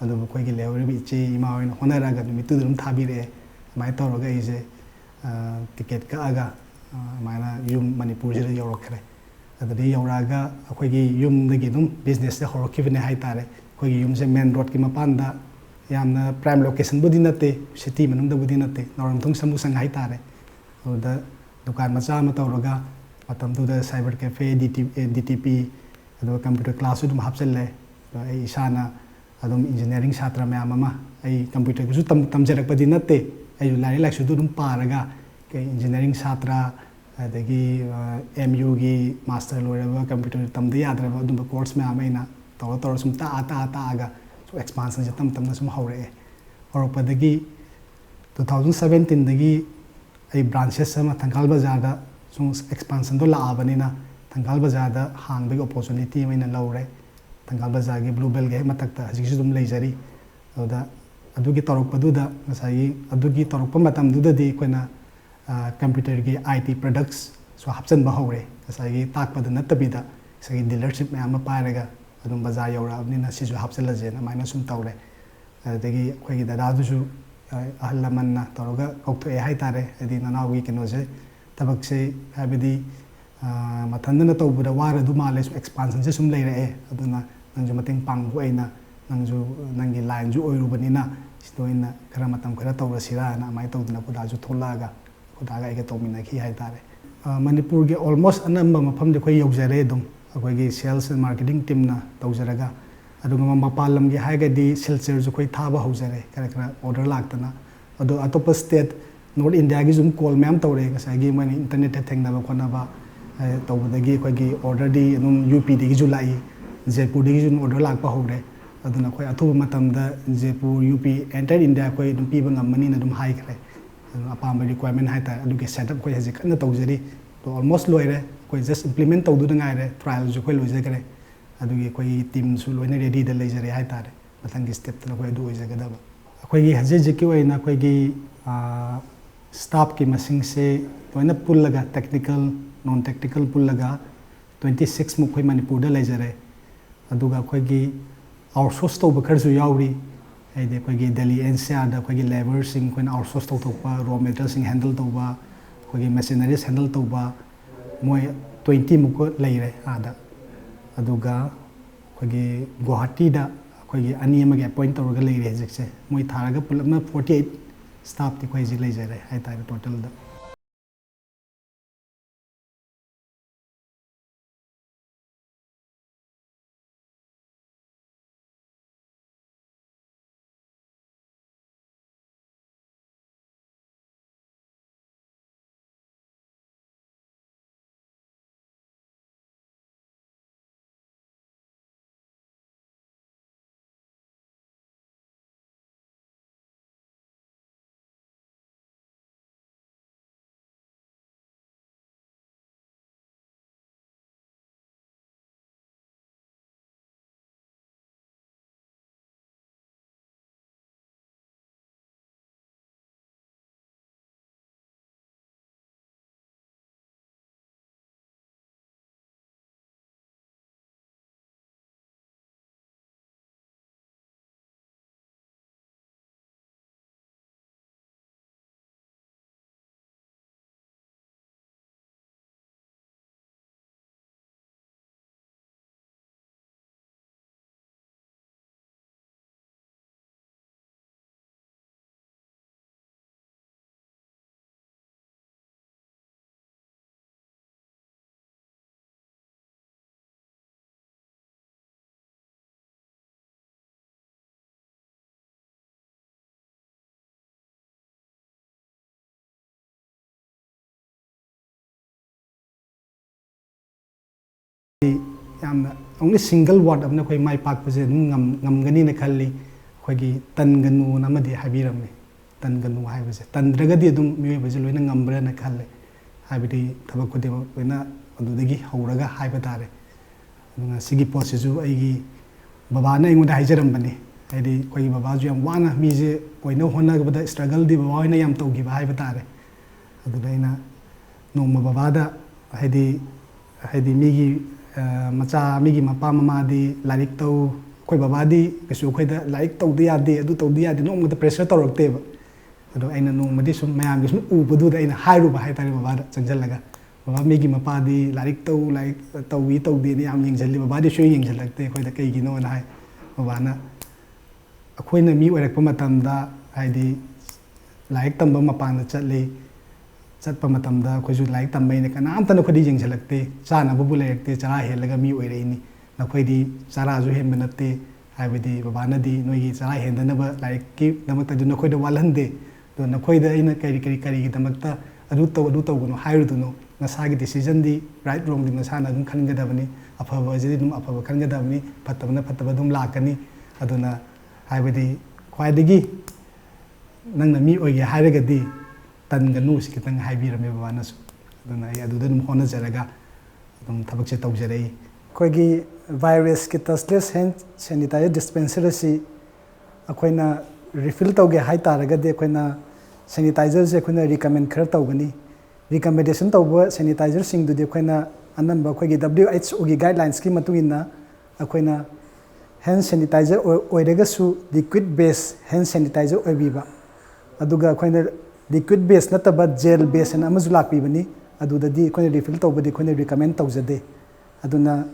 ꯑꯗꯨꯕꯨ ꯑꯩꯈꯣꯏꯒꯤ ꯂꯩꯍꯧꯔꯤꯕ ꯏꯆꯦ ꯏꯃꯥ ꯍꯣꯏꯅ ꯍꯣꯠꯅꯔꯒ ꯅꯨꯃꯤꯠꯇꯨꯗ ꯑꯗꯨꯝ ꯊꯥꯕꯤꯔꯛꯑꯦ꯫ ꯑꯗꯨꯃꯥꯏꯅ ꯇꯧꯔꯒ ꯑꯩꯁꯦ, ꯑ, ticket ꯀꯛꯑꯒ, ꯑ, ꯑꯗꯨꯃꯥꯏꯅ ꯌꯨꯝ ꯃꯅꯤꯄꯨꯔꯁꯤꯗ ꯌꯧꯔꯛꯈ꯭ꯔꯦ꯫ ꯑꯗꯨꯗꯒꯤ ꯌꯧꯔꯛꯑꯒ ꯑꯩꯈꯣꯏꯒꯤ ꯌꯨꯝꯗꯒꯤ ꯑꯗꯨꯝ business ꯁꯦ ꯍꯧꯔꯛꯈꯤꯕꯅꯦ ꯍꯥꯏꯇꯥꯔꯦ꯫ ꯑꯩꯈꯣꯏꯒꯤ ꯌꯨꯝꯁꯦ main road ꯀꯤ ꯃꯄꯥꯟꯗ, ꯌꯥꯝꯅ prime location ꯕꯨꯗꯤ ꯅꯠꯇꯦ, city ꯃꯅꯨꯡꯗꯕꯨꯗꯤ ꯅꯠꯇꯦ, ꯅꯥꯎꯔꯦꯝꯊꯣꯡ ꯁꯥꯃꯨꯁꯪ ꯍꯥꯏꯇꯥꯔꯦ꯫ ꯑꯗꯨꯗ ꯗꯨꯀꯥꯟ ꯃꯆꯥ ꯑꯃ ꯇꯧꯔꯒ ꯃꯇꯝꯗꯨꯗ cyber cafe, ꯗꯤ ꯇꯤ, ꯑꯦ, ꯗꯤ ꯇꯤ ꯄꯤ, ꯑꯗꯨꯒ computer class ꯁꯨ ꯑꯗꯨꯝ ꯍꯥꯞꯆꯤꯜꯂꯦ꯫ ꯑꯗꯣ ꯑꯩ ꯏꯁꯥꯅ ꯑꯗꯨꯝ engineering ꯁꯥꯇ꯭ꯔ ꯃꯌꯥꯝ ꯑꯃ, ꯑꯩ computer ꯒꯤꯁꯨ ꯇꯝ-, ꯇꯝꯖꯔꯛꯄꯗꯤ ꯅꯠꯇꯦ, ꯑꯩꯁꯨ ꯂꯥꯏꯔꯤꯛ ꯂꯥꯏꯁꯨꯗꯨ ꯑꯗꯨꯝ ꯄꯥꯔꯒ, ꯀꯩ engineering ꯁꯥꯇ꯭ꯔ, ꯑꯗꯒꯤ, ꯑ, ꯑꯦꯝ ꯌꯨ ꯒꯤ master ꯂꯣꯏꯔꯕ computer ꯇꯝꯗ ꯌꯥꯗ꯭ꯔꯕ ꯑꯗꯨꯝꯕ course ꯃꯌꯥꯝ ꯑꯩꯅ ꯇꯧꯔ ꯇꯧꯔ ꯁꯨꯝ ꯇꯥꯛꯑ ꯇꯥꯛꯑ ꯇꯥꯛꯑꯒ ꯁꯨꯝ expansion ꯁꯦ ꯇꯞ ꯇꯞꯅ ꯁꯨꯝ ꯍꯧꯔꯛꯑꯦ꯫ ꯍꯧꯔꯛꯄꯗꯒꯤ two thousand seventeen ꯗꯒꯤ ꯑꯩ branches ꯑꯃ ꯊꯪꯒꯥꯜ ꯕꯖꯥꯔꯗ ꯁꯨꯝ expansion ꯗꯣ ꯂꯥꯛꯑꯕꯅꯤꯅ ꯊꯪꯒꯥꯜ ꯕꯖꯥꯔꯗ ꯍꯥꯡꯕꯒꯤ opportunity ꯑꯃ ꯑꯩꯅ ꯂꯧꯔꯦ꯫ ꯊꯪꯒꯥꯜ ꯕꯖꯥꯔꯒꯤ Blue Bell ꯒꯤ ꯍꯦꯛ ꯃꯊꯛꯇ ꯍꯧꯖꯤꯛꯁꯨ ꯑꯗꯨꯝ ꯂꯩꯖꯔꯤ꯫ ꯑꯗꯨꯗ ꯑꯗꯨꯒꯤ ꯇꯧꯔꯛꯄꯗꯨꯗ ꯉꯁꯥꯏꯒꯤ ꯑꯗꯨꯒꯤ ꯇꯧꯔꯛꯄ ꯃꯇꯝꯗꯨꯗꯗꯤ ꯑꯩꯈꯣꯏꯅ, ꯑ, computer ꯒꯤ I T products ꯁꯨ ꯍꯥꯞꯆꯤꯟꯕ ꯍꯧꯔꯦ꯫ ꯉꯁꯥꯏꯒꯤ ꯇꯥꯛꯄꯗ ꯅꯠꯇꯕꯤꯗ ꯉꯁꯥꯏꯒꯤ dealership ꯃꯌꯥꯝ ꯑꯃ ꯄꯥꯏꯔꯒ ꯑꯗꯨꯝ ꯕꯖꯥꯔ ꯌꯧꯔꯛꯑꯕꯅꯤꯅ ꯁꯤꯁꯨ ꯍꯥꯞꯆꯤꯜꯂꯁꯦꯅ ꯑꯗꯨꯃꯥꯏꯅ ꯁꯨꯝ ꯇꯧꯔꯦ꯫ ꯑꯗꯨꯗꯒꯤ ꯑꯩꯈꯣꯏꯒꯤ ꯗꯗꯥꯗꯨꯁꯨ, ꯑ, ꯑꯍꯜ ꯂꯃꯟꯅ ꯇꯧꯔꯒ ꯀꯧꯊꯣꯛꯑꯦ ꯍꯥꯏꯇꯥꯔꯦ꯫ ꯍꯥꯏꯗꯤ ꯅꯅꯥꯎꯒꯤ ꯀꯩꯅꯣꯁꯦ, ꯊꯕꯛꯁꯦ, ꯍꯥꯏꯕꯗꯤ, ꯑ, ꯃꯊꯟꯗꯅ ꯇꯧꯕꯗ ꯋꯥꯔꯗꯨ ꯃꯥꯜꯂꯦ, ꯁꯨꯝ expansion ꯁꯦ ꯁꯨꯝ ꯂꯩꯔꯛꯑꯦ, ꯑꯗꯨꯅ ꯅꯪꯁꯨ ꯃꯇꯦꯡ ꯄꯥꯡꯉꯨ, ꯑꯩꯅ ꯅꯪꯁꯨ ꯅꯪꯒꯤ ꯂꯥꯏꯟꯁꯨ ꯑꯣꯏꯔꯨꯕꯅꯤꯅ ꯁꯤꯗ ꯑꯣꯏꯅ ꯈꯔ ꯃꯇꯝ ꯈꯔ ꯇꯧꯔꯁꯤꯔꯥꯅ ꯑꯗꯨꯃꯥꯏꯅ ꯇꯧꯗꯅ ꯑꯩꯈꯣꯏ ꯗꯥꯁꯨ ꯊꯣꯛꯂꯛꯑꯒ ꯑꯩꯈꯣꯏ ꯗꯥꯒ ꯑꯩꯒ ꯇꯧꯃꯤꯟꯅꯈꯤ ꯍꯥꯏꯇꯥꯔꯦ꯫ ꯑ, ꯃꯅꯤꯄꯨꯔꯒꯤ almost ꯑꯅꯝꯕ ꯃꯐꯝꯗꯤ ꯑꯩꯈꯣꯏ ꯌꯧꯖꯔꯦ ꯑꯗꯨꯝ, ꯑꯩꯈꯣꯏꯒꯤ sales and marketing teamꯅ ꯇꯧꯖꯔꯒ꯫ ꯑꯗꯨꯒ ꯃꯄꯥꯟ ꯂꯝꯒꯤ ꯍꯥꯏꯔꯒꯗꯤ ꯁꯤꯜꯆꯔꯁꯨ ꯑꯩꯈꯣꯏ ꯊꯥꯕ ꯍꯧꯖꯔꯦ, ꯈꯔ ꯈꯔ order ꯂꯥꯛꯇꯅ꯫ ꯑꯗꯣ ꯑꯇꯣꯞꯄ state, North Indiaꯒꯤꯁꯨ ꯑꯗꯨꯝ call ꯃꯌꯥꯝ ꯇꯧꯔꯛꯑꯦ꯫ ꯉꯁꯥꯏꯒꯤ ꯃꯣꯏꯅ internetꯇ ꯊꯦꯡꯅꯕ ꯈꯣꯠꯅꯕ, ꯑ, ꯇꯧꯕꯗꯒꯤ ꯑꯩꯈꯣꯏꯒꯤ orderꯗꯤ ꯑꯗꯨꯝ UPꯗꯒꯤꯁꯨ ꯂꯥꯛꯏ, ꯖꯩꯄꯨꯔꯗꯒꯤꯁꯨ ꯑꯗꯨꯝ order ꯂꯥꯛꯄ ꯍꯧꯔꯦ꯫ ꯑꯗꯨꯅ ꯑꯩꯈꯣꯏ ꯑꯊꯨꯕ ꯃꯇꯝꯗ ꯖꯩꯄꯨꯔ, UP, entire India ꯑꯩꯈꯣꯏ ꯑꯗꯨꯝ ꯄꯤꯕ ꯉꯝꯃꯅꯤꯅ ꯑꯗꯨꯝ ꯍꯥꯏꯈ꯭ꯔꯦ꯫ ꯑꯗꯨꯅ ꯑꯄꯥꯝꯕ requirement ꯍꯥꯏꯇꯥꯔꯦ, ꯑꯗꯨꯒꯤ setup ꯑꯩꯈꯣꯏ ꯍꯧꯖꯤꯛ ꯀꯟꯅ ꯇꯧꯖꯔꯤ꯫ ꯑꯗꯣ almost ꯂꯣꯏꯔꯦ, ꯑꯩꯈꯣꯏ just implement ꯇꯧꯗꯨꯗ ꯉꯥꯏꯔꯦ꯫ Trialꯁꯨ ꯑꯩꯈꯣꯏ ꯂꯣꯏꯖꯈ꯭ꯔꯦ꯫ ꯑꯗꯨꯒꯤ ꯑꯩꯈꯣꯏꯒꯤ teamꯁꯨ ꯂꯣꯏꯅ readyꯗ ꯂꯩꯖꯔꯦ ꯍꯥꯏꯇꯥꯔꯦ꯫ ꯃꯊꯪꯒꯤ stepꯇꯅ ꯑꯩꯈꯣꯏ ꯑꯗꯨ ꯑꯣꯏꯖꯒꯗꯕ꯫ ꯑꯩꯈꯣꯏꯒꯤ ꯍꯧꯖꯤꯛ ꯍꯧꯖꯤꯛꯀꯤ ꯑꯣꯏꯅ ꯑꯩꯈꯣꯏꯒꯤ, ꯑ, staffꯀꯤ ꯃꯁꯤꯡꯁꯦ ꯂꯣꯏꯅ ꯄꯨꯜꯂꯒ, technical, non technical ꯄꯨꯜꯂꯒ twenty six ꯃꯨꯛ ꯑꯩꯈꯣꯏ ꯃꯅꯤꯄꯨꯔꯗ ꯂꯩꯖꯔꯦ꯫ ꯑꯗꯨꯒ ꯑꯩꯈꯣꯏꯒꯤ outsource ꯇꯧꯕ ꯈꯔꯁꯨ ꯌꯥꯎꯔꯤ꯫ ꯍꯥꯏꯗꯤ ꯑꯩꯈꯣꯏꯒꯤ ꯗꯦꯜꯂꯤ NCRꯗ ꯑꯩꯈꯣꯏꯒꯤ labourꯁꯤꯡ ꯑꯩꯈꯣꯏꯅ outsource ꯇꯧꯊꯣꯛꯄ, raw materialꯁꯤꯡ handle ꯇꯧꯕ, ꯑꯩꯈꯣꯏꯒꯤ machineries handle ꯇꯧꯕ, ꯃꯣꯏ twenty ꯃꯨꯛꯀ ꯂꯩꯔꯦ ꯑꯥꯗ꯫ ꯑꯗꯨꯒ ꯑꯩꯈꯣꯏꯒꯤ ꯒꯨꯋꯥꯍꯥꯇꯤꯗ ꯑꯩꯈꯣꯏꯒꯤ ꯑꯅꯤ ꯑꯃꯒꯤ appoint ꯇꯧꯔꯒ ꯂꯩꯔꯦ ꯍꯧꯖꯤꯛꯁꯦ꯫ ꯃꯣꯏ ꯊꯥꯔꯒ ꯄꯨꯂꯞꯅ forty eight staffꯇꯤ ꯑꯩꯈꯣꯏ ꯍꯧꯖꯤꯛ ꯂꯩꯖꯔꯦ ꯍꯥꯏꯇꯥꯔꯦ totalꯗ꯫ ꯌꯥꯝꯅ only single word ꯑꯃꯅ ꯑꯩꯈꯣꯏ ꯃꯥꯏ ꯄꯥꯛꯄꯁꯦ ꯑꯗꯨꯝ ꯉꯝ-, ꯉꯝꯒꯅꯤꯅ ꯈꯜꯂꯤ꯫ ꯑꯩꯈꯣꯏꯒꯤ "ꯇꯟꯒꯅꯨꯅ" ꯑꯃꯗꯤ ꯍꯥꯏꯕꯤꯔꯝꯃꯤ꯫ "ꯇꯟꯒꯅꯨ" ꯍꯥꯏꯕꯁꯦ, ꯇꯟꯗ꯭ꯔꯒꯗꯤ ꯑꯗꯨꯝ ꯃꯤꯑꯣꯏꯕꯁꯦ ꯂꯣꯏꯅ ꯉꯝꯕ꯭ꯔꯥꯅ ꯈꯜꯂꯦ꯫ ꯍꯥꯏꯕꯗꯤ ꯊꯕꯛ ꯈꯨꯗꯤꯡꯃꯛ ꯂꯣꯏꯅ ꯑꯗꯨꯗꯒꯤ ꯍꯧꯔꯒ ꯍꯥꯏꯕ ꯇꯥꯔꯦ꯫ ꯑꯗꯨꯅ ꯁꯤꯒꯤ ꯄꯣꯠꯁꯤꯁꯨ ꯑꯩꯒꯤ ꯕꯕꯥꯅ ꯑꯩꯉꯣꯟꯗ ꯍꯥꯏꯖꯔꯝꯕꯅꯤ꯫ ꯍꯥꯏꯗꯤ ꯑꯩꯈꯣꯏꯒꯤ ꯕꯕꯥꯁꯨ ꯌꯥꯝ ꯋꯥꯅ ꯃꯤꯁꯦ ꯑꯣꯏꯅꯕ ꯍꯣꯠꯅꯕꯗ struggleꯗꯤ ꯕꯕꯥ ꯍꯣꯏꯅ ꯌꯥꯝ ꯇꯧꯈꯤꯕ ꯍꯥꯏꯕ ꯇꯥꯔꯦ꯫ ꯑꯗꯨꯗ ꯑꯩꯅ ꯅꯣꯡꯃ ꯕꯕꯥꯗ, ꯍꯥꯏꯗꯤ, ꯍꯥꯏꯗꯤ ꯃꯤꯒꯤ, ꯑ, ꯃꯆꯥ, ꯃꯤꯒꯤ ꯃꯄꯥ ꯃꯃꯥꯗꯤ ꯂꯥꯏꯔꯤꯛ ꯇꯧ, ꯑꯩꯈꯣꯏ ꯕꯕꯥꯗꯤ ꯀꯩꯁꯨ ꯑꯩꯈꯣꯏꯗ "ꯂꯥꯏꯔꯤꯛ ꯇꯧꯗ ꯌꯥꯗꯦ, ꯑꯗꯨ ꯇꯧꯗ ꯌꯥꯗꯦ", ꯅꯣꯡꯃꯇ pressure ꯇꯧꯔꯛꯇꯦꯕ꯫ ꯑꯗꯣ ꯑꯩꯅ ꯅꯣꯡꯃꯗꯤ ꯁꯨꯝ ꯃꯌꯥꯝꯒꯤ ꯁꯨꯝ ꯎꯕꯗꯨꯗ ꯑꯩꯅ ꯍꯥꯏꯔꯨꯕ ꯍꯥꯏꯇꯥꯔꯦ ꯕꯕꯥꯗ ꯆꯪꯁꯤꯜꯂꯒ, "ꯕꯕꯥ, ꯃꯤꯒꯤ ꯃꯄꯥꯗꯤ ꯂꯥꯏꯔꯤꯛ ꯇꯧ, ꯂꯥꯏꯔꯤꯛ ꯇꯧꯏ ꯇꯧꯗꯦꯅ ꯌꯥꯝ ꯌꯦꯡꯁꯤꯜꯂꯤ, ꯕꯕꯥꯗꯤ ꯁꯨꯡꯌꯦꯡ ꯌꯦꯡꯁꯤꯜꯂꯛꯇꯦ ꯑꯩꯈꯣꯏꯗ, ꯀꯩꯒꯤꯅꯣꯅ?" ꯍꯥꯏ꯫ ꯕꯕꯥꯅ, "ꯑꯩꯈꯣꯏꯅ ꯃꯤ ꯑꯣꯏꯔꯛꯄ ꯃꯇꯝꯗ, ꯍꯥꯏꯗꯤ, ꯂꯥꯏꯔꯤꯛ ꯇꯝꯕ ꯃꯄꯥꯟꯗ ꯆꯠꯂꯤ, ꯆꯠꯄ ꯃꯇꯝꯗ ꯑꯩꯈꯣꯏꯁꯨ ꯂꯥꯏꯔꯤꯛ ꯇꯝꯕꯩꯅ ꯀꯅꯥꯝꯇꯅ ꯑꯩꯈꯣꯏꯗ ꯌꯦꯡꯁꯤꯜꯂꯛꯇꯦ, ꯆꯥꯅꯕꯕꯨ ꯂꯩꯔꯛꯇꯦ, ꯆꯔꯥ ꯍꯦꯜꯂꯒ ꯃꯤ ꯑꯣꯏꯔꯛꯏꯅꯤ꯫ ꯅꯈꯣꯏꯗꯤ ꯆꯔꯥꯁꯨ ꯍꯦꯟꯕ ꯅꯠꯇꯦ, ꯍꯥꯏꯕꯗꯤ ꯕꯕꯥꯅꯗꯤ ꯅꯣꯏꯒꯤ ꯆꯔꯥ ꯍꯦꯟꯗꯅꯕ ꯂꯥꯏꯔꯤꯛꯀꯤꯗꯃꯛꯇꯗꯤ ꯅꯈꯣꯏꯗ ꯋꯥꯠꯍꯟꯗꯦ꯫ ꯑꯗꯣ ꯅꯈꯣꯏꯗ ꯑꯩꯅ ꯀꯔꯤ, ꯀꯔꯤ, ꯀꯔꯤꯒꯤꯗꯃꯛꯇ ꯑꯗꯨ ꯇꯧ, ꯑꯗꯨ ꯇꯧꯒꯅꯨ ꯍꯥꯏꯔꯨꯗꯨꯅꯣ? ꯅꯁꯥꯒꯤ decisionꯗꯤ, right wrongꯗꯤ ꯅꯁꯥꯅ ꯑꯗꯨꯝ ꯈꯟꯒꯗꯕꯅꯤ꯫ ꯑꯐꯕ ꯑꯁꯤꯗꯤ ꯑꯗꯨꯝ ꯑꯐꯕ ꯈꯟꯒꯗꯕꯅꯤ, ꯐꯠꯇꯕꯅ ꯐꯠꯇꯕ ꯑꯗꯨꯝ ꯂꯥꯛꯀꯅꯤ꯫ ꯑꯗꯨꯅ, ꯍꯥꯏꯕꯗꯤ, ꯈ꯭ꯋꯥꯏꯗꯒꯤ ꯅꯪꯅ ꯃꯤ ꯑꯣꯏꯒꯦ ꯍꯥꯏꯔꯒꯗꯤ ꯇꯟꯒꯅꯨ" ꯁꯤ ꯈꯤꯇꯪ ꯍꯥꯏꯕꯤꯔꯝꯃꯦ ꯕꯕꯥꯅꯁꯨ꯫ ꯑꯗꯨꯅ ꯑꯩ ꯑꯗꯨꯗ ꯑꯗꯨꯝ ꯍꯣꯠꯅꯖꯔꯒ ꯑꯗꯨꯝ ꯊꯕꯛꯁꯦ ꯇꯧꯖꯔꯛꯏ꯫ ꯑꯩꯈꯣꯏꯒꯤ ꯚꯥꯏꯔꯦꯁꯀꯤ touchless hand sanitizer dispenser ꯑꯁꯤ ꯑꯩꯈꯣꯏꯅ refill ꯇꯧꯒꯦ ꯍꯥꯏ ꯇꯥꯔꯒꯗꯤ ꯑꯩꯈꯣꯏꯅ sanitizerꯁꯦ ꯑꯩꯈꯣꯏꯅ recommend ꯈꯔ ꯇꯧꯒꯅꯤ꯫ Recommendation ꯇꯧꯕ sanitizerꯁꯤꯡꯗꯨꯗꯤ ꯑꯩꯈꯣꯏꯅ ꯑꯅꯝꯕ ꯑꯩꯈꯣꯏꯒꯤ W H Oꯒꯤ guidelinesꯀꯤ ꯃꯇꯨꯡ ꯏꯟꯅ ꯑꯩꯈꯣꯏꯅ hand sanitizer ꯑꯣꯏ-, ꯑꯣꯏꯔꯒꯁꯨ liquid base hand sanitizer ꯑꯣꯏꯕꯤꯕ, ꯑꯗꯨꯒ ꯑꯩꯈꯣꯏꯅ liquid base ꯅꯠꯇꯕ gel base ꯍꯥꯏꯅ ꯑꯃꯁꯨ ꯂꯥꯛꯄꯤꯕꯅꯤ꯫ ꯑꯗꯨꯗꯗꯤ ꯑꯩꯈꯣꯏꯅ refill ꯇꯧꯕꯗꯤ ꯑꯩꯈꯣꯏꯅ recommend ꯇꯧꯖꯗꯦ꯫ ꯑꯗꯨꯅ,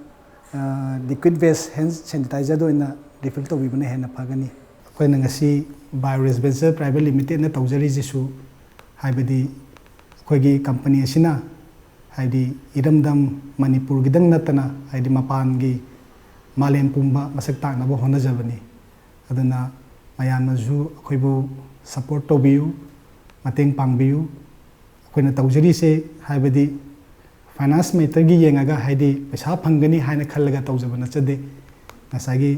ꯑ, liquid base hand sanitizerꯗ ꯑꯣꯏꯅ refill ꯇꯧꯕꯤꯕꯅ ꯍꯦꯟꯅ ꯐꯒꯅꯤ꯫ ꯑꯩꯈꯣꯏꯅ ꯉꯁꯤ Virus Venture Private Limitedꯅ ꯇꯧꯖꯔꯤꯁꯤꯁꯨ, ꯍꯥꯏꯕꯗꯤ ꯑꯩꯈꯣꯏꯒꯤ company ꯑꯁꯤꯅ, ꯍꯥꯏꯗꯤ, ꯏꯔꯝꯗꯝ ꯃꯅꯤꯄꯨꯔꯒꯤꯗꯪ ꯅꯠꯇꯅ, ꯍꯥꯏꯗꯤ, ꯃꯄꯥꯟꯒꯤ ꯃꯥꯂꯦꯝ ꯄꯨꯝꯕ ꯃꯁꯛ ꯇꯥꯛꯅꯕ ꯍꯣꯠꯅꯖꯕꯅꯤ꯫ ꯑꯗꯨꯅ ꯃꯌꯥꯝꯅꯁꯨ ꯑꯩꯈꯣꯏꯕꯨ support ꯇꯧꯕꯤꯌꯨ, ꯃꯇꯦꯡ ꯄꯥꯡꯕꯤꯌꯨ꯫ ꯑꯩꯈꯣꯏꯅ ꯇꯧꯖꯔꯤꯁꯦ, ꯍꯥꯏꯕꯗꯤ, ꯐꯥꯏꯅꯥꯟꯁ ꯃꯦꯇꯔꯒꯤ ꯌꯦꯡꯉꯒ, ꯍꯥꯏꯗꯤ ꯄꯩꯁꯥ ꯐꯪꯒꯅꯤ ꯍꯥꯏꯅ ꯈꯜꯂꯒ ꯇꯧꯖꯕ ꯅꯠꯆꯗꯦ꯫ ꯉꯁꯥꯏꯒꯤ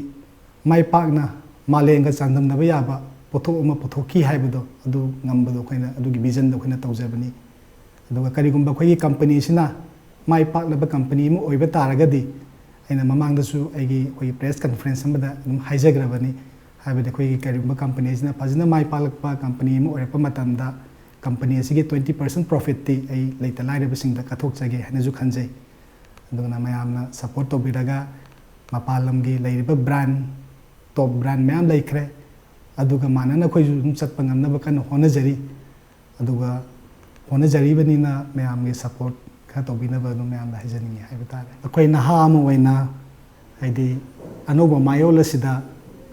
ꯃꯥꯏ ꯄꯥꯛꯅ ꯃꯥꯂꯦꯝꯒ ꯆꯥꯡꯗꯝꯅꯕ ꯌꯥꯕ ꯄꯣꯠꯊꯣꯛ ꯑꯃ ꯄꯨꯊꯣꯛꯈꯤ ꯍꯥꯏꯕꯗꯣ, ꯑꯗꯨ ꯉꯝꯕꯗꯣ ꯑꯩꯈꯣꯏꯅ, ꯑꯗꯨꯒꯤ ꯚꯤꯖꯟꯗꯣ ꯑꯩꯈꯣꯏꯅ ꯇꯧꯖꯕꯅꯤ꯫ ꯑꯗꯨꯒ ꯀꯔꯤꯒꯨꯝꯕ ꯑꯩꯈꯣꯏꯒꯤ ꯀꯝꯄꯅꯤꯁꯤꯅ ꯃꯥꯏ ꯄꯥꯛꯂꯕ ꯀꯝꯄꯅꯤ ꯑꯃ ꯑꯣꯏꯕ ꯇꯥꯔꯒꯗꯤ, ꯑꯩꯅ ꯃꯃꯥꯡꯗꯁꯨ ꯑꯩꯒꯤ, ꯑꯩꯈꯣꯏꯒꯤ ꯄ꯭ꯔꯦꯁ ꯀꯟꯐ꯭ꯔꯦꯟꯁ ꯑꯃꯗ ꯑꯗꯨꯝ ꯍꯥꯏꯖꯈ꯭ꯔꯕꯅꯤ꯫ ꯍꯥꯏꯕꯗꯤ ꯑꯩꯈꯣꯏꯒꯤ ꯀꯔꯤꯒꯨꯝꯕ ꯀꯝꯄꯅꯤ ꯑꯁꯤꯅ ꯐꯖꯅ ꯃꯥꯏ ꯄꯥꯛꯂꯛꯄ ꯀꯝꯄꯅꯤ ꯑꯃ ꯑꯣꯏꯔꯛꯄ ꯃꯇꯝꯗ, ꯀꯝꯄꯅꯤ ꯑꯁꯤꯒꯤ twenty percent profitꯇꯤ ꯑꯩ ꯂꯩꯇ ꯂꯥꯏꯔꯕꯁꯤꯡꯗ ꯀꯠꯊꯣꯛꯆꯒꯦ ꯍꯥꯏꯅꯁꯨ ꯈꯟꯖꯩ꯫ ꯑꯗꯨꯅ ꯃꯌꯥꯝꯅ ꯁꯞꯄꯣꯔꯠ ꯇꯧꯕꯤꯔꯒ, ꯃꯄꯥꯟ ꯂꯝꯒꯤ ꯂꯩꯔꯤꯕ ꯕ꯭ꯔꯥꯟ, ꯇꯣꯞ ꯕ꯭ꯔꯥꯟ ꯃꯌꯥꯝ ꯂꯩꯈ꯭ꯔꯦ, ꯑꯗꯨꯒ ꯃꯥꯟꯅꯅ ꯑꯩꯈꯣꯏꯁꯨ ꯑꯗꯨꯝ ꯆꯠꯄ ꯉꯝꯅꯕ ꯀꯟꯅ ꯍꯣꯠꯅꯖꯔꯤ꯫ ꯑꯗꯨꯒ ꯍꯣꯠꯅꯖꯔꯤꯕꯅꯤꯅ ꯃꯌꯥꯝꯒꯤ ꯁꯞꯄꯣꯔꯠ ꯈꯔ ꯇꯧꯕꯤꯅꯕ ꯑꯗꯨꯝ ꯃꯌꯥꯝꯗ ꯍꯥꯏꯖꯅꯤꯡꯉꯤ ꯍꯥꯏꯕ ꯇꯥꯔꯦ꯫ ꯑꯩꯈꯣꯏ ꯅꯍꯥ ꯑꯃ ꯑꯣꯏꯅ, ꯍꯥꯏꯗꯤ ꯑꯅꯧꯕ ꯃꯌꯣꯜ ꯑꯁꯤꯗ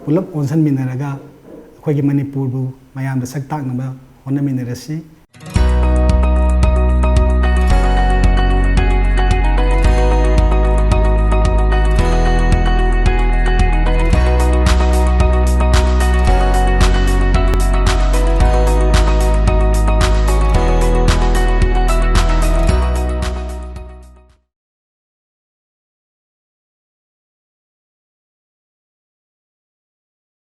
ꯄꯨꯂꯞ ꯑꯣꯟꯁꯤꯟꯃꯤꯟꯅꯔꯒ ꯑꯩꯈꯣꯏꯒꯤ ꯃꯅꯤꯄꯨꯔꯕꯨ ꯃꯌꯥꯝꯗ ꯁꯛ ꯇꯥꯛꯅꯕ ꯍꯣꯠꯅꯃꯤꯟꯅꯔꯁꯤ꯫